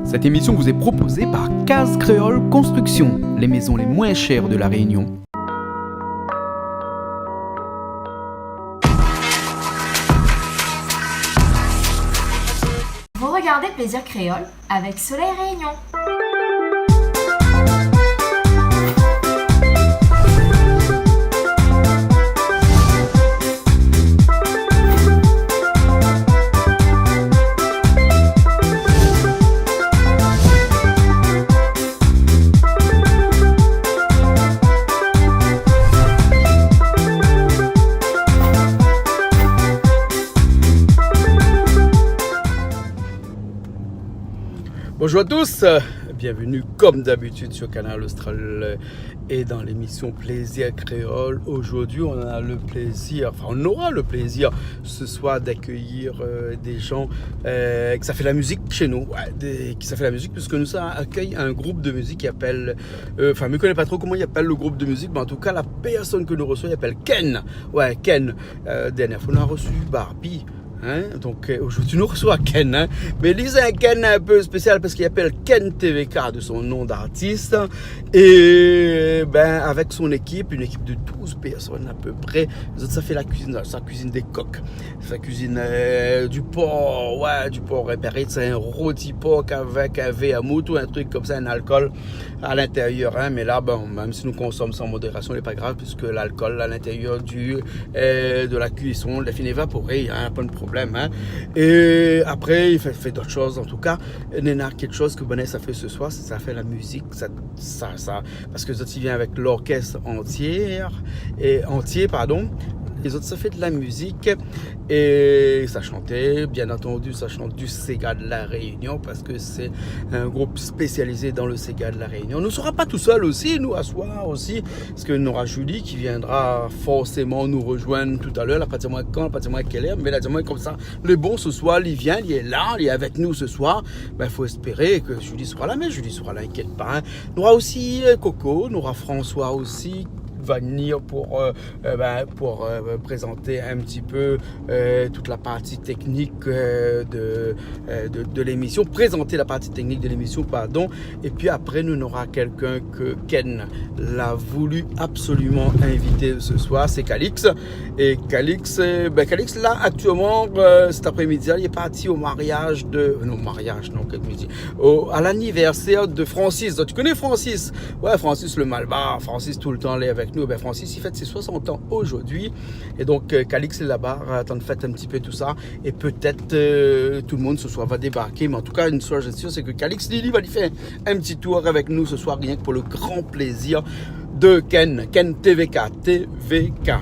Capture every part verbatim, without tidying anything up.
Cette émission vous est proposée par Case Créole Construction, les maisons les moins chères de La Réunion. Vous regardez Plaisir Créole avec Soleil Réunion. Bonjour à tous, euh, bienvenue comme d'habitude sur Kanal Austral, euh, et dans l'émission Plaisir Créole. Aujourd'hui, on a le plaisir, enfin, on aura le plaisir ce soir d'accueillir, euh, des gens, euh, qui sa fé la musique chez nous, ouais, des, qui sa fé la musique, puisque nou sa akèy un groupe de musique qui appelle, euh, enfin, mi koné pa tro koman i apèl le groupe de musique, mais en tout cas, la personne que nous reçoit, i apèl Ken. Ouais, Ken. Euh, dernière fois, nou la reçu Barbie. Hein ? Donc, euh, aujourd'hui, nou reçoit Ken, hein. Mais li, sé un Ken un peu spécial parce qu'il s'appelle Ken T V K de son nom d'artiste. Et, ben, avec son équipe, une équipe de douze personnes à peu près, zot sa fé la cuisine, sa cuisine des coqs, sa cuisine, euh, du porc, ouais, du porc. Et pareil, c'est un rôti porc avec un vermouth ou un truc comme ça, un alcool à l'intérieur, hein, mais là, bon, même si nous consommons sans modération, il est pas grave, puisque l'alcool à l'intérieur du, euh, de la cuisson, il a fini évaporé, hein, pas de problème, hein. Et après, il fait, fait d'autres choses, en tout cas. Néna quelque chose que Vanessa fait ce soir, c'est ça fait la musique, ça, ça, ça, parce que zot i vien avec l'orchestre entier, et entier, pardon. Les autres, ça fait de la musique. Et sa shant, bien entendu, sa shant du séga de La Réunion, parce que c'est un groupe spécialisé dans le séga de La Réunion. Nou sera pas tout seul aussi, nou, aswar aussi, parce que nora Julie qui viendra forcément nous rejoindre tout à l'heure. La pa di amoin kan, la pa di amoin kèl èr, mé la di amoin konmsa, lé bon, ce soir, li vien, li lé la, li lé avèk nou ce soir. Ben, faut espérer que Julie sera là, mais Julie sera là, inquiète pas, hein. Nora aussi, euh, Coco, nora François aussi, va venir pour, euh, euh, ben, pour, euh, présenter un petit peu, euh, toute la partie technique, euh, de, euh, de, de l'émission, présenter la partie technique de l'émission, pardon. Et puis après, nou nora quelqu'un que Ken l'a voulu absolument inviter ce soir, c'est Calix. Et Calix, euh, ben, Calix, là, actuellement, euh, cet après-midi, il est parti au mariage de, non, mariage, non, kèl mi di, au, à l'anniversaire de Francis. Tu connais Francis ? Ouais, Francis le Malbar, Francis tout le temps, il est avec nous. Ben, Francis, il fête ses soixante ans aujourd'hui. Et donc, euh, Calix est là-bas, en train de fêter un petit peu tout ça. Et peut-être, euh, tout le monde ce soir va débarquer. Mais en tout cas, une chose est sûre, c'est que Calix, li, li va li fé un petit tour avec nous ce soir, rien que pour le grand plaisir de Ken, Ken T V K, T V K.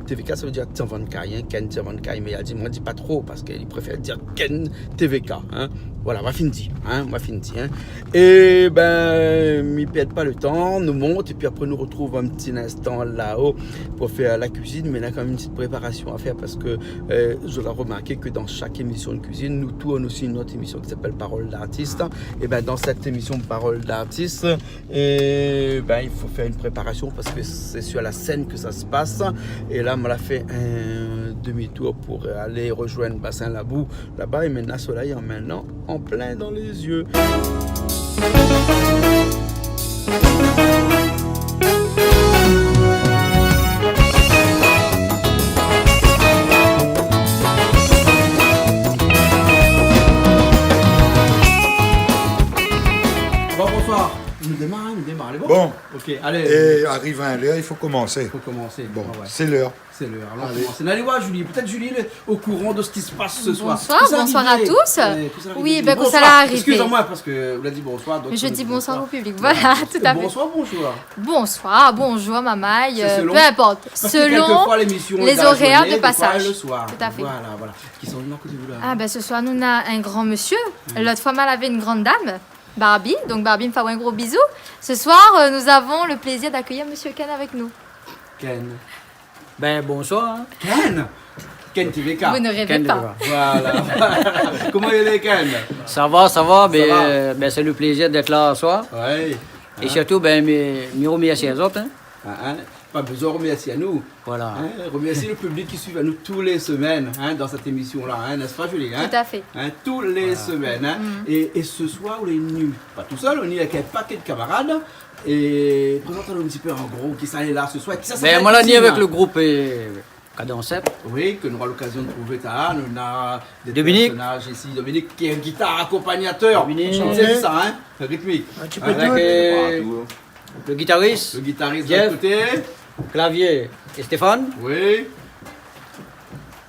T V K, ça veut dire Tianvan Kay, hein, Ken Tianvan Kay, mé li la di, moin, di pa tro, parce que li préfère dire Ken T V K, hein. Voilà, ma fine di, hein, ma fine di, hein. Et ben, mi pèrd pa le tan, nou mont, et puis après, nou retrouve un petit instant là-haut pour faire la cuisine, mais il y a quand même une petite préparation à faire parce que, euh, vous aurez remarqué que dans chaque émission de cuisine, nous tournons aussi une autre émission qui s'appelle Parole d'artiste. Et ben, dans cette émission Parole d'artiste, et ben, il faut faire une préparation parce que c'est sur la scène que ça se passe. Et là, on a fait un demi-tour pour aller rejoindre Bassin Labou là-bas. Et maintenant, soleil en maintenant, en plein dans les yeux. Bon, bonsoir. Nou démar, hein, nou démar. Alé, bon. Bon. Ok, alé. É ariv in lèr, i fo komansé. Fo komansé. Bon, ah ouais, sé lèr. Sé lèr. Alon, alé, komansé. Alé oir Julie. Pétèt Julie lé o kouran de sak i spas se soir. Bonsoir, bonsoir à tous. Oui, ben, bonsoir. Excusez-moi, parce que vous l'avez dit bonsoir, donc je dis bonsoir au public. Voilà, tout à fait. Bonsoir, bonjour. Bonsoir, bonjour, mamay, euh, peu importe. Selon les horaires de passage. Parce que quelquefois, l'émission est dans la journée, des fois le soir. Tout à fait. Voilà, voilà. Qui sont venus à côté de vous, là ? Ah, ben, ce soir, nou néna un grand monsieur. L'autre fois, ma lavé une grande dame. Barbie. Donc, Barbie, mi fé aou un gros bisou. Ce soir, euh, nous avons le plaisir d'accueillir monsieur Ken avec nous. Ken. Ben, bonsoir, hein. Ken ? Ken T V K. Vous ne rêvez pas. Ken T V K. Voilà. Koman i lé, Ken ? Ça va, ça va, ben, euh, ben, c'est le plaisir d'être là ce soir. Ouais. Et surtout, ben, mi, mi remèrsi azot, hein. Ah, hein. Pa bezoin remèrsié anou. Voilà. Hein, remèrsi le piblik ki suiv anou tou lé semèn, hein, dan sèt émisyon-la, hein, n'est-ce pas, Julie, hein ? Tout à fait. Hein, tou lé semèn, hein. Voilà. Et, et ce soir, ou lé vni pa tousèl, ou lé vni avèk in pakèt kamarad. É prézant anou in ti pé an gro kisa lé la ce soir, kisa sa fé la kuizine. Ben, moin la ni avèk le group, euh, Cadence App. Oui, ke nou nora lokazion de trouvé talèr. Nou néna dé pèrsonaz isi. Dominique. Dominique, ki lé gitar akonpagnatèr. Dominique. Sé sa, hein, ritmik. In ti pé tout. Avèk, euh, le gitaris. Le gitaris de l'ot koté. Jeff. Klavié, Stéphane. Oui.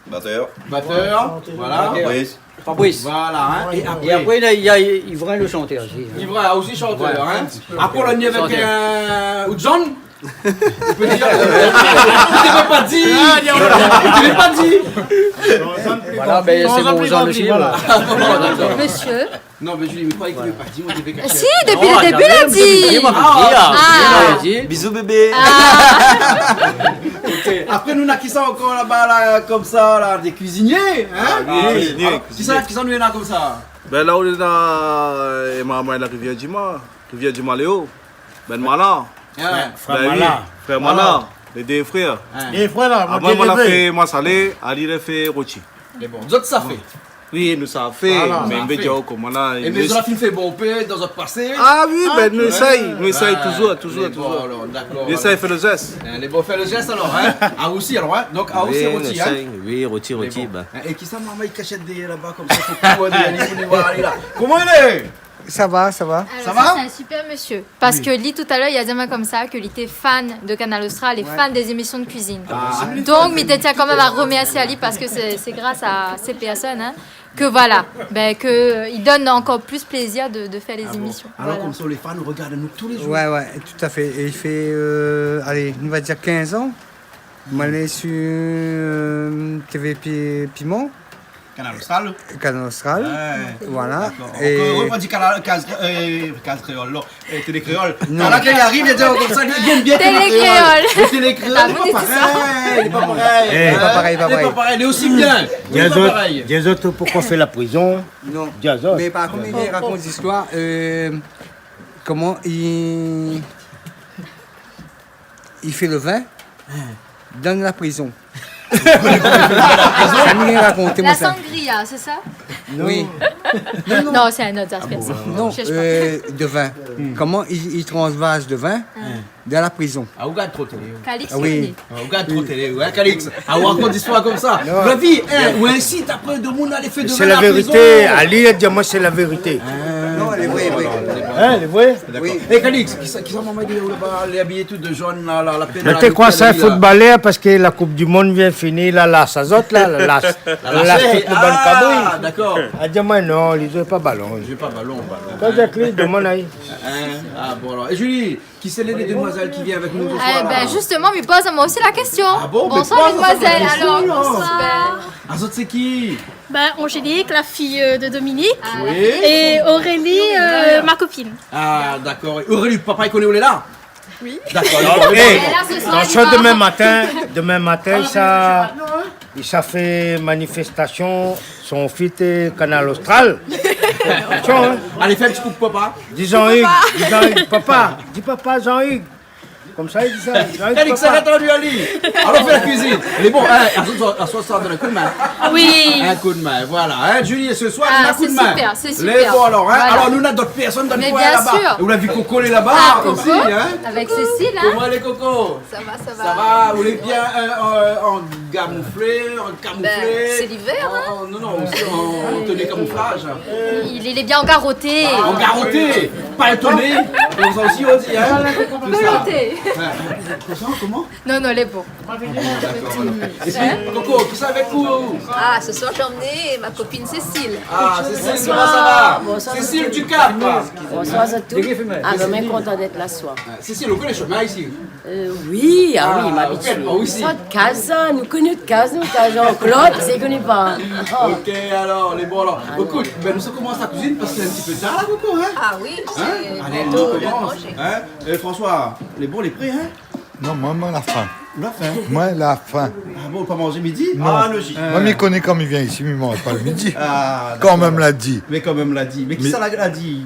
Batèr. Batèr, voilà. Batèr. Fabrice. Fabrice. Voilà, hein. Et après, néna, néna Ivrin, le shantèr osi, hein. Ivrin, osi shantèr, hein. Ouais. Après, nou la ni avèk, euh, John. Shantèr. Ou pé dir, euh, ou té vé pa dir. Ah, ou té vé pa dir. Voilà, ben, sé mon Jean osi, voilà. Monsieur. Non, mé Julie, mi kroi ke ou té vé pa dir, ou té vé kash. Si, dopi le début, la di. Non, dopi le début, moin la di. Ah. Bisous, bébé. Ah. Ok. Apré, nou néna kisa ankor laba, la, konmsa, la, dé kuizinié, hein ? Ah oui, kuizinié, kuizinié. Kisa, kisa nou néna konmsa ? Ben, la, nou néna, euh, Mama, la Rivière du Mar, Rivière du Mar, Léo. Ben, Mala. Ah ouais. Frèr Mala. Ben oui, frèr Mala. Lé dé frèr. Hein. Lé frèr, la, moin la fé masalé, ali la fé roti. Lé bon. Zot sa fé. Oui, nou sa fé, mé mi vé dir aou koman la, é mé zot la fine fé bonpé dan zot pasé. Ah oui, ben, nou éséy, nou éséy touzour, touzour, touzour. Lé bon, alor, dakor. Nou éséy fé le zès. Hein, lé bon, fé le zès alor, hein. Ah, osi alor, hein. Donk, ah, osi roti, hein. Oui, nou éséy, oui, roti, roti, ben. Hein, é kisa Mama i kashèt dèrièr laba konmsa, fo pa voir dèrièr li, fo voir ali la. Koman i lé ? Sa va, sa va. Sa va ? Alor, sa, sé in super mésyé. Parske li, talèr, li la di amoin konmsa ke li lété fan de Kanal Austral é fan dé zémisyon de kuizine. Ah. Donk, mi té tien kanmèm a remèrsié ali parske sé, sé gras a sé pèrsone, hein, ke voilà, ben, ke, euh, i donn ankor plis plézir de, de fèr lé zémisyon. Ah bon ? Alor, konmsa, lé fan i rogard anou tou lé zour. Ouais, ouais, tout à fait. É i fé, euh, alé, nou va dir kinz an. Moin lé su, euh, T V Pi-, Piment. Kanal Austral. Kanal Austral. Ouais. Voilà. Dakor. É ankor, ou di Kanal, Kaz, euh, Kaz Kréol, non. Euh, Télé Kréol. Non. Talèr ke li ariv, li di konmsa, li èm bien Télé Kréol. Télé Kréol. Mé Télé Kréol, lé pa parèy, lé pa parèy. Eh. Lé pa parèy, lé pa parèy. Lé osi bien. Lé pa parèy. Di azot, di azot, poukoué fé la prizon ? Non. Di azot. Mé par kont, li rakont zistoir, euh, koman i i fé le vin dan la prizon. Sa mi rakont aou, moin, sa. La sangria, sé sa ? Oui. Non, non. Non, sé in ot afèr, sa. Ah bon ? Non, euh, de vin. Koman i, i transvaz de vin dan la prizon. Ah, ou gard tro télé, ou. Calix, oui. Ah, ou gard tro télé, ouais, Calix. Ah, ou rakont zistoir konmsa. Non. La vi, hein, ou insit apré demoun alé fé de vin dan la prizon. Sé la vérité. Ali la di amoin sé la vérité. Ah. Non, lé vré, lé vré. Hein, lé vré ? Dakor. Oui. É Calix, kisa, kisa Mama i di aou laba, lé abiyé tout de jaune, la, la, la pèn la. Té kroi sa, foutbalèr, parske la Coupe du Monde vien fini, la, la, sa zot, la, la, la, la, tout le bann kabri. Ah, dakor. La di amoin non, li zoué pa balon. Li zoué pa balon, balon. Kan Jacqueline demann ali. Hein, ah, bon, alor. É Julie, kisa lé dé demwazèl ki vien avèk nou ce soir-là ? Eh ben, justement, mi poz amoin osi la késtion. Ah bon, mé poz amoin la késtion, alor. Bonsoir, mesdemoiselles. Bonsoir. Azot sé ki ? Ben, Angélique, la fille, euh, de Dominique. Ah, la fille. Oui. Et Aurélie, euh, ma copine. Ah, dakor. Aurélie, papa i koné ou lé la ? Oui. Dakor. Eh, atansion, demin matin, demin matin, sa, i sa fé manifestasion, son fit, euh, Kanal Austral. Atansion, hein. Alé fé in ti koukou papa. Di Jean-Hugues, di Jean-Hugues, papa, di papa Jean-Hugues. Konmsa li di sa, Jean-Hugues, papa. Alor, fé la kuizine. Lé bon, hein, aswar, aswar, sa donn in koudmin. Oui. In koudmin, voilà, hein, Julie, ce soir, nou na koudmin. Ah, c'est super, c'est super. Lé bon, alor, hein. Voilà. Alor, nou na dot pèrsone dan le koin laba. Mais bien sûr. Ou la vi Coco lé laba osi, hein. Ah, Coco, avec Cécile, hein. Koman i lé, Coco ? Sa va, sa va. Sa va, ou lé bien, euh, euh, an kamouflé, an kamouflé. Ben, c'est l'hiver, hein. An, an, non, non, osi an, an tenu kamouflaz. Il, il est bien en garotté. Ah, an garotté, pa étoné. Konmsa osi, ou di, hein. Sé sa. Peloté. Ouais. Koman, koman ? Non, non, lé bon. Dakor, alor. É pi, Coco, kisa avèk ou ? Ah, ce soir, j'ai emmené ma copine Cécile. Ah, Cécile, koman sa va ? Bonsoir. Bonsoir, Cécile. Cécile Ducap. Bonsoir à tous. Ah, ben, bien content d'être là ce soir. Ouais, Cécile, ou koné le shomin isi ? Euh, oui, ah oui, ma abitié. Ah, ok, ah, oui, si. Sa, de kaz, nou koné de kaz, nou, kaz Jean-Claude, sé koné pa. Oh. Ok, alor, lé bon, alor. Alor. Ékout, ben, nou sa komans la kuizine parske lé in ti pé tar, la, Coco, hein ? Ah oui, sé bientôt l'heure de manger. Hein ? Alé, nou komans, hein ? Eh, François, lé bon, lé pré, hein ? Non, moin, moin la fin. Ou la fin ? Moin la fin. Ah bon, ou la pa manzé midi ? Non. Ah, lojik. Moin, mi koné kan mi vien isi, mi manz pa le midi. Ah, dakor. Kan mèm la di. Mé kan mèm la di. Mé kisa la, la di ?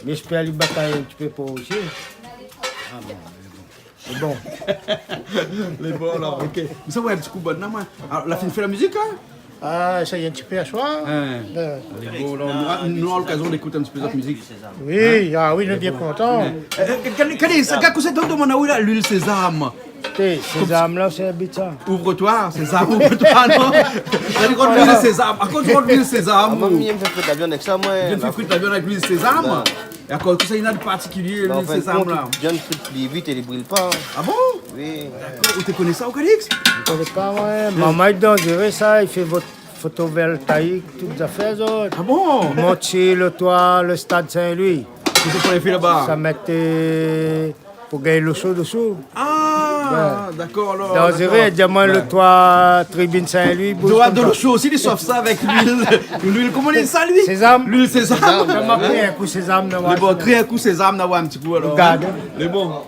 Mé mi èspèr li batay in ti pé pou osi. Ah bon, lé bon. Lé bon, alor, OK. Mé sa, ouais, in ti kou bann la, moin. Alor, la fine fé la mizik, la ? Ah, sa i lé in ti pé aswar. Hein. Bin. Lé bon, alor, nou, nou nora lokazion d'ékout in ti pé zot mizik. Oui, ah oui, nou lé bien kontan. Hein ? Euh, euh, kèl, kèl, sa, gard kosa i donn, domann aou la, luil sézam. Té, sézam la, sé bit sa. Ouvre-toi, sézam, ouvre-toi, non ? Sa i donn luil sézam. Akoz ou donn luil sézam ? Ah, moin, mi fé frit la viann avèk sa, moin. Ou fé frit la viann avèk luil sézam ? Ouais. É akoz, kosa néna de partikilié, luil sézam la ? Bin, an fin de kont, viann i fri pli vit é li bril pa. Ah bon ? Oui. Dakor. Ou té koné sa, ou, Calix ? Mi koné pa, moin. Momon i di, on diré sa, i fé fotovoltaïk, tout zafèr, zot. Ah bon ? Mont si le toi, le stad Saint-Louis. Kosa pou fé laba ? Sa mèt, euh, pou gingn lo sho dosou. Ah, dakor, alor, dakor. Dan zéré, di amoin, lo toi, tribine Saint-Louis, bouz konmsa. Dolo sho osi, li sof sa avèk luil. Luil, koman i di sa, li ? Sézam. Luil sézam. Sézam. Sa ma pri in kou sézam, non. Lé bon, kri in kou sézam, non, ouais, in ti kou, alor. Gard. Lé bon.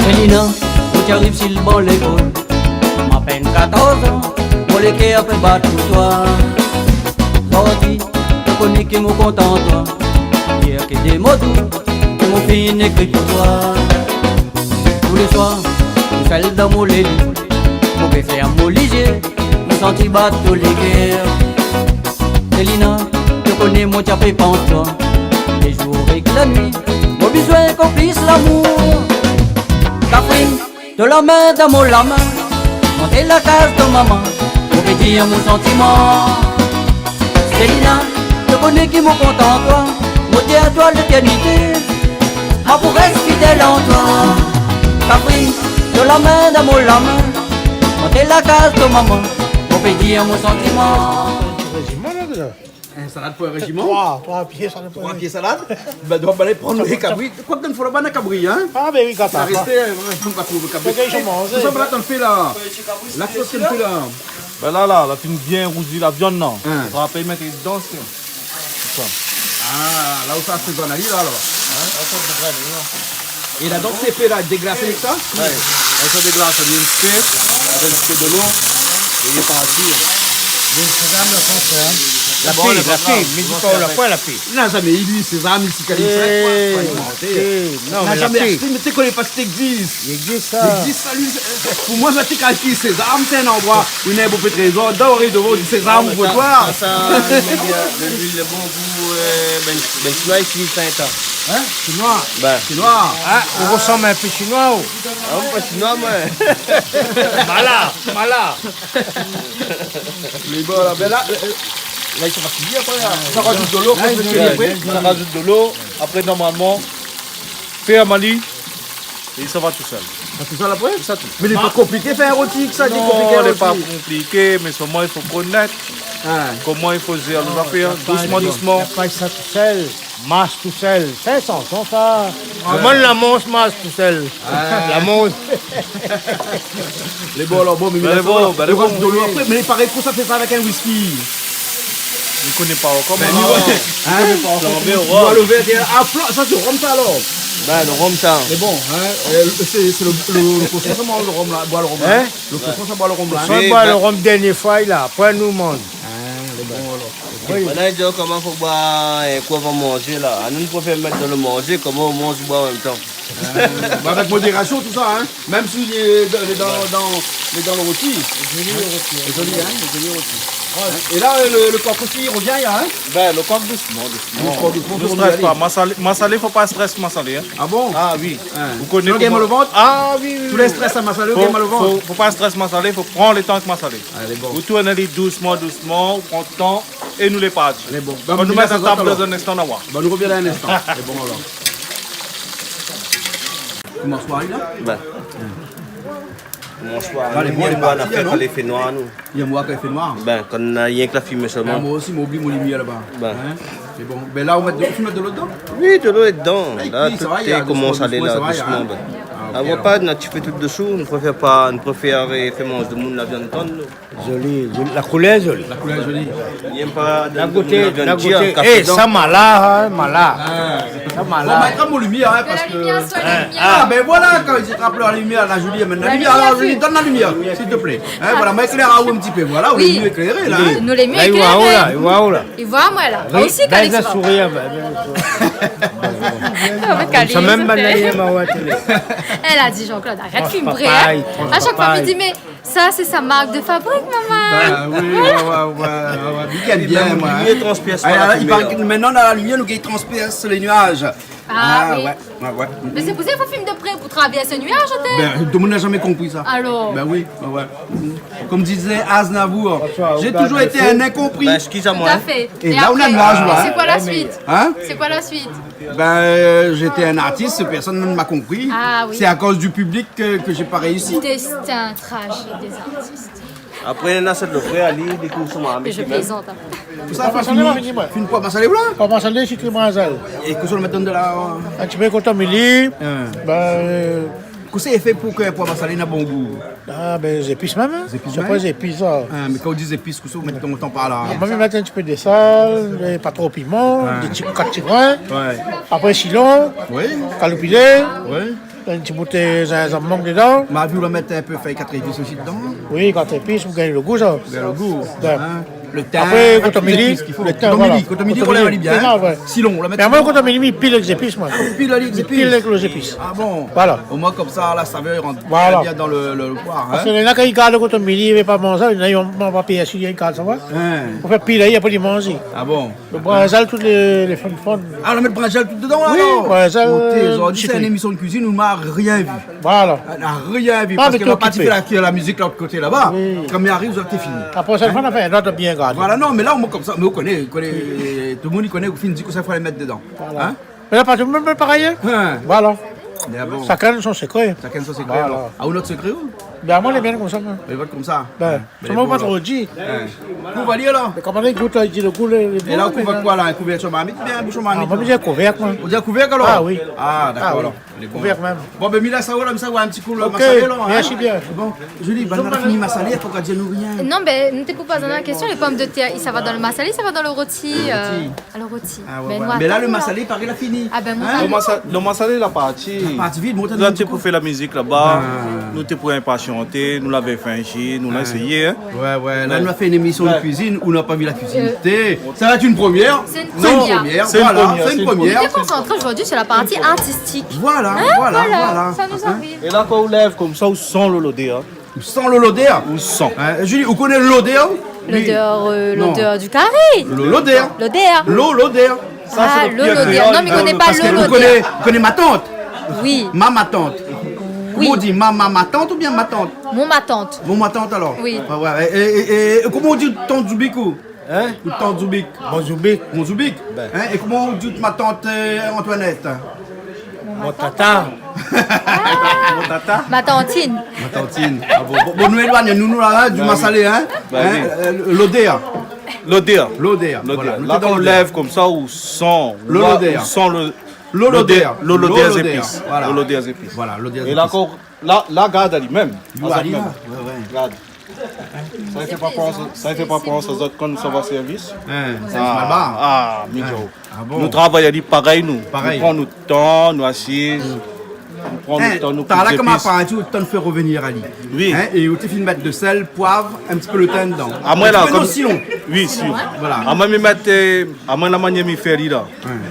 Selina, ou té ariv si le ban lékol. M'apèn katorz an, mon lékèr i fé bat pou toi. Zordi, ou koné ke mon kontan toi. Yèr ké dé mo dou, ke mon fine ékri pou toi. Tou lé swar, tousèl dan mon léli, mon pé fèrm mon lizié, mon santi bat tou lékèr. Selina, ou koné mon ti apé pans toi. Lé zour èk la nuit, mon bezoin konplis lamour. Kafrine, ton la min dan mon la min, monté la kaz ton momon, mon pé dir mon santiman. Selina, ou koné ke mon kontan toi, mon di a toi létèrnité, ma pou rès fidèl an toi. Kafrine, ton la min dan mon la min, monté la kaz ton momon, mon pé dir mon santiman. Réziman la, déza. In salad pou in réziman ? Troi, troi pié salad pou in réziman. Troi pié salad ? Bin, donk, alé pran lé kabri. Kwak, dan fo laba na kabri, hein ? Ah, bin oui, gard sa. Sa rès, euh, pa trouv kabri. Fo ke i manz. Kosa ou la tann fé la ? La sos ke ou fé la ? Bin la, la, la fine bien rouzi la viann, non ? Hein. Ou rapèl, mèt dedan, sé sa. Ah, la ou sa, sé zot ali la, alor. Hein ? É la, donk, sé fé la, déglasé avèk sa ? Ouais. Sa déglasé, li fé, avèk in ti pé dolo, é li parti. Mé sé zam la Frans, hein. La pé, la pé, mé di pa la pé, la pé. Na zamé i luil sézam isi, Calix, sa, eh, non, mé la pé. Na zamé ashté, mé té koné pa si i égzis. I égzis sa. I égzis sa, luil, euh, pou moin, sa té kalkil sézam, sé in landroi ou néna bonpé trézor, dan ou ariv dovan, ou di sézam, ou voi. Sa, sa, luil, euh, luil lé bon pou, euh, bin, bin, sinoi isi, sa, sa. Hein ? Sinoi ? Bin. Sinoi. Ah, ou resanm in pé sinoi, ou ? Ah, moin pa sinoi, moin. Mala, mala. Lé bon, la, bin la, euh, euh, la, i sa pa fini apré, la. Sa razout dolo, la, apré, i sa razout dolo. Apré, normalman, fé a mali, é sa va tousèl. Sa tousèl apré ? Sa tou. Mé lé pa konpliké fé in roti, sa, lé konpliké. Non, lé pa konpliké, mé solman i fo konèt koman i fo zér lé zafèr, dousman, dousman. La paz tousèl. Mars tousèl, sé in shanson sa. Ah. Koman la mons mars tousèl ? Ah. La mons. Lé bon, alor, bon, mé lé bon, lé bon, lé bon, oui. Mé i paré ke sa i fé sa avèk in whisky. Mi koné pa ankor, moin. Bin, mi koné pa ankor. Flambé o rom. Ou voi lo vèr, ah, flan-, sa sé rom sa, alor. Bin, lo rom sa. Mé bon, hein, euh, sé, sé lo, lo, lo koshon sa i manz lo rom la, i boi lo rom la. Hein ? Lo koshon sa i boi lo rom la. Lo koshon i boi lo rom dèrnié foi la, apré nou manz. Ah, lé bon, alor. OK. Oui. Banna i di koman fo boir in kou avan manzé la. Anou, nou préfèr mèt dan lo manzé, koman ou manz, ou boir an mèm tan. Euh, bah, avèk modérasion, tousa, hein. Mèm si lé dan, lé dan, dan, lé dan lo roti. Lé zoli, lo roti, hein. Lé zoli, hein, lé zoli, lo roti. Ouais. Hein. É la, euh, lo, lo kok osi i rovien, la, hein. Bin, lo kok, dousman, dousman. Dousman, dousman. Nou strès pa. Masalé, masalé, fo pa strès masalé, hein. Ah bon ? Ah oui. Hein. Ou koné koman. Sinon, gingn mal o vant ? Ah oui, oui, oui. Tout lé strès a masalé, ou gingn mal o vant. Fo, fo pa strès masalé, fo pran lo tan avèk masalé. Alé, bon. Ou tourn ali dousman, dousman, ou pran lo tan é nou lé parti. Alé, bon. Kan nou mèt a tab, dan in instan, nou va oir. Bin, nou rovien dan in instan. Alé, bon, alor. Koman soiré la ? Bin. Koman soiré la ? Alé, bon, lé parti, alor. Kan i fé noir, nou. Yèm oir kan i fé noir. Bin, kan na rienk la fimé solman. Ah, moin osi, moin oubli mon limièr laba. Bin. Hein ? Sé bon. Bin la, ou mèt de, ou mèt dolo dedan ? Oui, dolo lé dedan. La, i kui, sa va, tout i komans alé dousman, dousman, la, dousman, hein. Ah, Avan pa, nou la tié tout dosou, nou préfèr pa, nou préfèr, eh, fé manz demoun la viann tann, nou. Zoli, zoli. La koulèr zoli. La koulèr zoli. Li yèm pa la gouté, la gouté. Eh, sa mala, hein, mala. Ah. Sa mala. Bon, mèt in pé la limièr, hein, parske... De la limièr, sur la limièr. Ah, ben voilà, kan i trap la limièr, la Julie, la limièr, alor, Julie, donn la limièr, s'il te plaît. Hein, voilà, mèt éklèr aou in ti pé, voilà, ou lé mié ékléré, la, hein. Nou lé mié ékléré. La, i voi aou, la, i voi aou, la. I voi amoin, la. Aou osi, Kalix. Bèl sourire, bèl, bèl sourire. Sa mèm bann la, i yèm aou a la télé. Èl la di, Jean-Claude, arèt fim bré, hein. Transh pa pay, transh pa pay. A shak foi mi di, mé sa sé sa mark de fabrik, momon. Ah oui, ouais, ouais, ouais, ouais. Li gingn bien, moin, hein. Li lé bien, transpèrs pa la fimé, la. Ah, i paré ke mintnan, dan la limièr, nou gingn transpèrs lé nuaz. Ah oui. Ah ouais, ouais, ouais. Mé sé pou sa i fo fim de pré pou travèrs lé nuaz, otèl. Ben, tout demoun la zamé konpri sa. Alor. Ben oui, ouais, ouais. Comme disait Aznavour, j'ai toujours été un incompris. Bonsoir, Gaël. Ben, excusez-moi, hein. Tout à fait. Et là, on a le nuage, là, hein. Et après, c'est quoi la suite ? Hein ? C'est quoi la suite ? Ben, euh, j'étais un artiste, personne ne m'a compris. Ah oui. C'est à cause du public que, que j'ai pas réussi. Destin tragique des artistes. Apré, néna sèt lo frèr, li, li kour son marmit li mèm. Je plaisante, hein. Pou sa, fini, fini poi masalé, ou la ? Poi masalé, sitri, brinzèl. É kosa ou mèt dedan la ? In ti pé kotomili. Hein. Ben, euh, kosa i fé pou ke poi masalé na bon gou ? Ah, ben, zépis mèm, hein. Zépis mèm ? Sé pa zépis, sa. Hein, mé kan ou di zépis, kosa ou mèt lontan par la ? Ah, moin, mi mèt in ti pé de sèl, é pa tro piman, dé ti, kat ti grin. Ouais. Apré, silon, kaloupilé. Ouais. In ti bout, euh, zinzanm, mank dedan. Ma vi ou la mèt in pé fèy kat épis osi dedan. Oui, kat épis, pou gingn lo gou, sa. Gingn lo gou, hein. Lo tin, apré, kotomili, zépis k'i fo. Lo tin, voilà. Kotomili, kotomili, kotomili, ou lé bien, hein. Silon, ou la mèt silon. Mé moin, kotomili, mi pil èk zépis, moin. Ah, ou pil èk zépis. Mi pil èk lo zépis. Ah bon ? Voilà. Omoin, konmsa, la savèr i rant bien dan lo, lo, lo poi, hein. Parske néna, kan i gard lo kotomili, i vé pa manzé, néna, i manz pa pèrsi, i gard sa, ouais. Hein. Ou fé pilé, apré, i manz. Ah bon ? Lo brinzèl, tout lé, lé fann fann. Ah, ou la mèt brinzèl tout dedan, la, alor ? Oui, brinzèl, sitri. Sé in émision de cuisine, ou la rien vi. Voilà. Ou la rien vi, parske nou la parti fé la, la mizik lot koté laba. Oui. Kan mi ariv, sa té fini. La proshèn foi, nou fé in lot bien gardé. Voilà, non, mé la, omoin konmsa, mé ou koné, ou koné, tout demoun i koné, ou fine di kosa fo mèt dedan. Voilà. Hein ? Mé la, pa tout demoun parèy, hein ? Hein. Voilà. Mé ah bon. Shakinn son sekré. Shakinn son sekré, alor. Voilà. Ah, ou nout sekré, ou ? Ben, moin, lé bien konmsa, moin. Lé bien konmsa. Ben. Mé solman bon, pa tro di. Hein. Kou va li, la. Mé koman i gout, la, i di lo gou, lé, lé bon, mé la. É la, ou kouv koué, la ? In kouvèrtir marmit, bien, boushon marmit ? Ah, moin, mi di kouvèrk, moin. Ou di kouvèrk, alor ? Ah oui. Ah, dakor, alor. Ah oui. Lé bon. Kouvèrk mèm. Bon, ben, mi lès aou, la, mi sa oir in ti kou lo masalé, la, hein ? Ok, mèrsi bien. Bon, Julie, banna la fini masalé, fo pa di anou rien. Non, ben, nou té pou poz anou la késtion, lé pomdetèr, i sava dan lo masalé, i sava dan lo roti, euh, dan lo roti ? Roti. Ah ouais, ouais. Mé la, lo masalé, paré la fini. Ah ben, moin, sa... Lo masa-, lo masalé la parti. La parti vit, moin té di aou. Nou té pou fé la mizik laba. Ah. Nou té pou inpasianté, nou lavé fé in ji, nou la éséyé, hein. Ouais, ouais, la, nou la fé in émision de cuisine, ou la pa vi la kuizine. Euh, ça va être une première. C'est une première. Non, c'est une première, voilà, c'est une première. On est concentré aujourd'hui sur la partie artistique. Voilà, voilà, voilà. Hein, voilà, ça nous arrive. É la, kan ou lèv konmsa, ou san lo lodèr, hein. Ou san lo lodèr ? Ou san. Hein, Julie, ou koné lodèr ? Lodèr, euh, non. Lodèr du kari. Lo lodèr. Lodèr. Lo lodèr. Sa, sé lo pir kréol. Ah, lo lodèr. Non, mé mi koné pa lo lodèr. Parske ou koné, ou koné matant. Oui. Ma matant. Oui. Koman ou di, ma, ma matant oubien matant ? Mon matant. Mon matant, alor. Oui. Ah ouais, é, é, é, é koman ou di tant Zoubik, ou ? Hein ? Ou tant Zoubik. Mon Zoubik. Mon Zoubik. Ben. Hein ? É koman ou di matant, euh, Antoinette ? Mon tata. Mon tata. Ma tantine. Ma tantine. Ah bon, bon, bon, nou éloign anou, nou, la, la, du masalé, hein ? Ben oui. Hein ? Euh, lodèr. Lodèr. Lodèr. Lodèr. Voilà. La, kan ou lèv konmsa, ou san, ou san lo, lo lodèr. Lo lodèr. Lo lodèr zépis. Voilà. Lo lodèr zépis. Voilà, lodèr zépis. É la, kan ou, la, la, gard ali mèm. Gard ali mèm. Ouais, ouais. Gard. Sa i fé pa pans, sa i fé pa pans azot kan nou sava sèrvis. Hein, sa i fé pa. Ah, mi di aou. Ah bon ? Nou travay ali parèy, nou. Parèy. Nou pran nout tan, nou asiz. Nou pran nout tan, nou koup zépis. Hein, talèr la, koman ou la parti, ou té fine fé revenir ali. Oui. Hein, é ou té fine mèt de sèl, poiv, in ti pé lo tin dedan. Amoin la, in ti pé konm... Non, silon. Oui, silon. Voilà. Amoin, mi mèt, euh, amoin, la manièr mi fé ali la. Hein.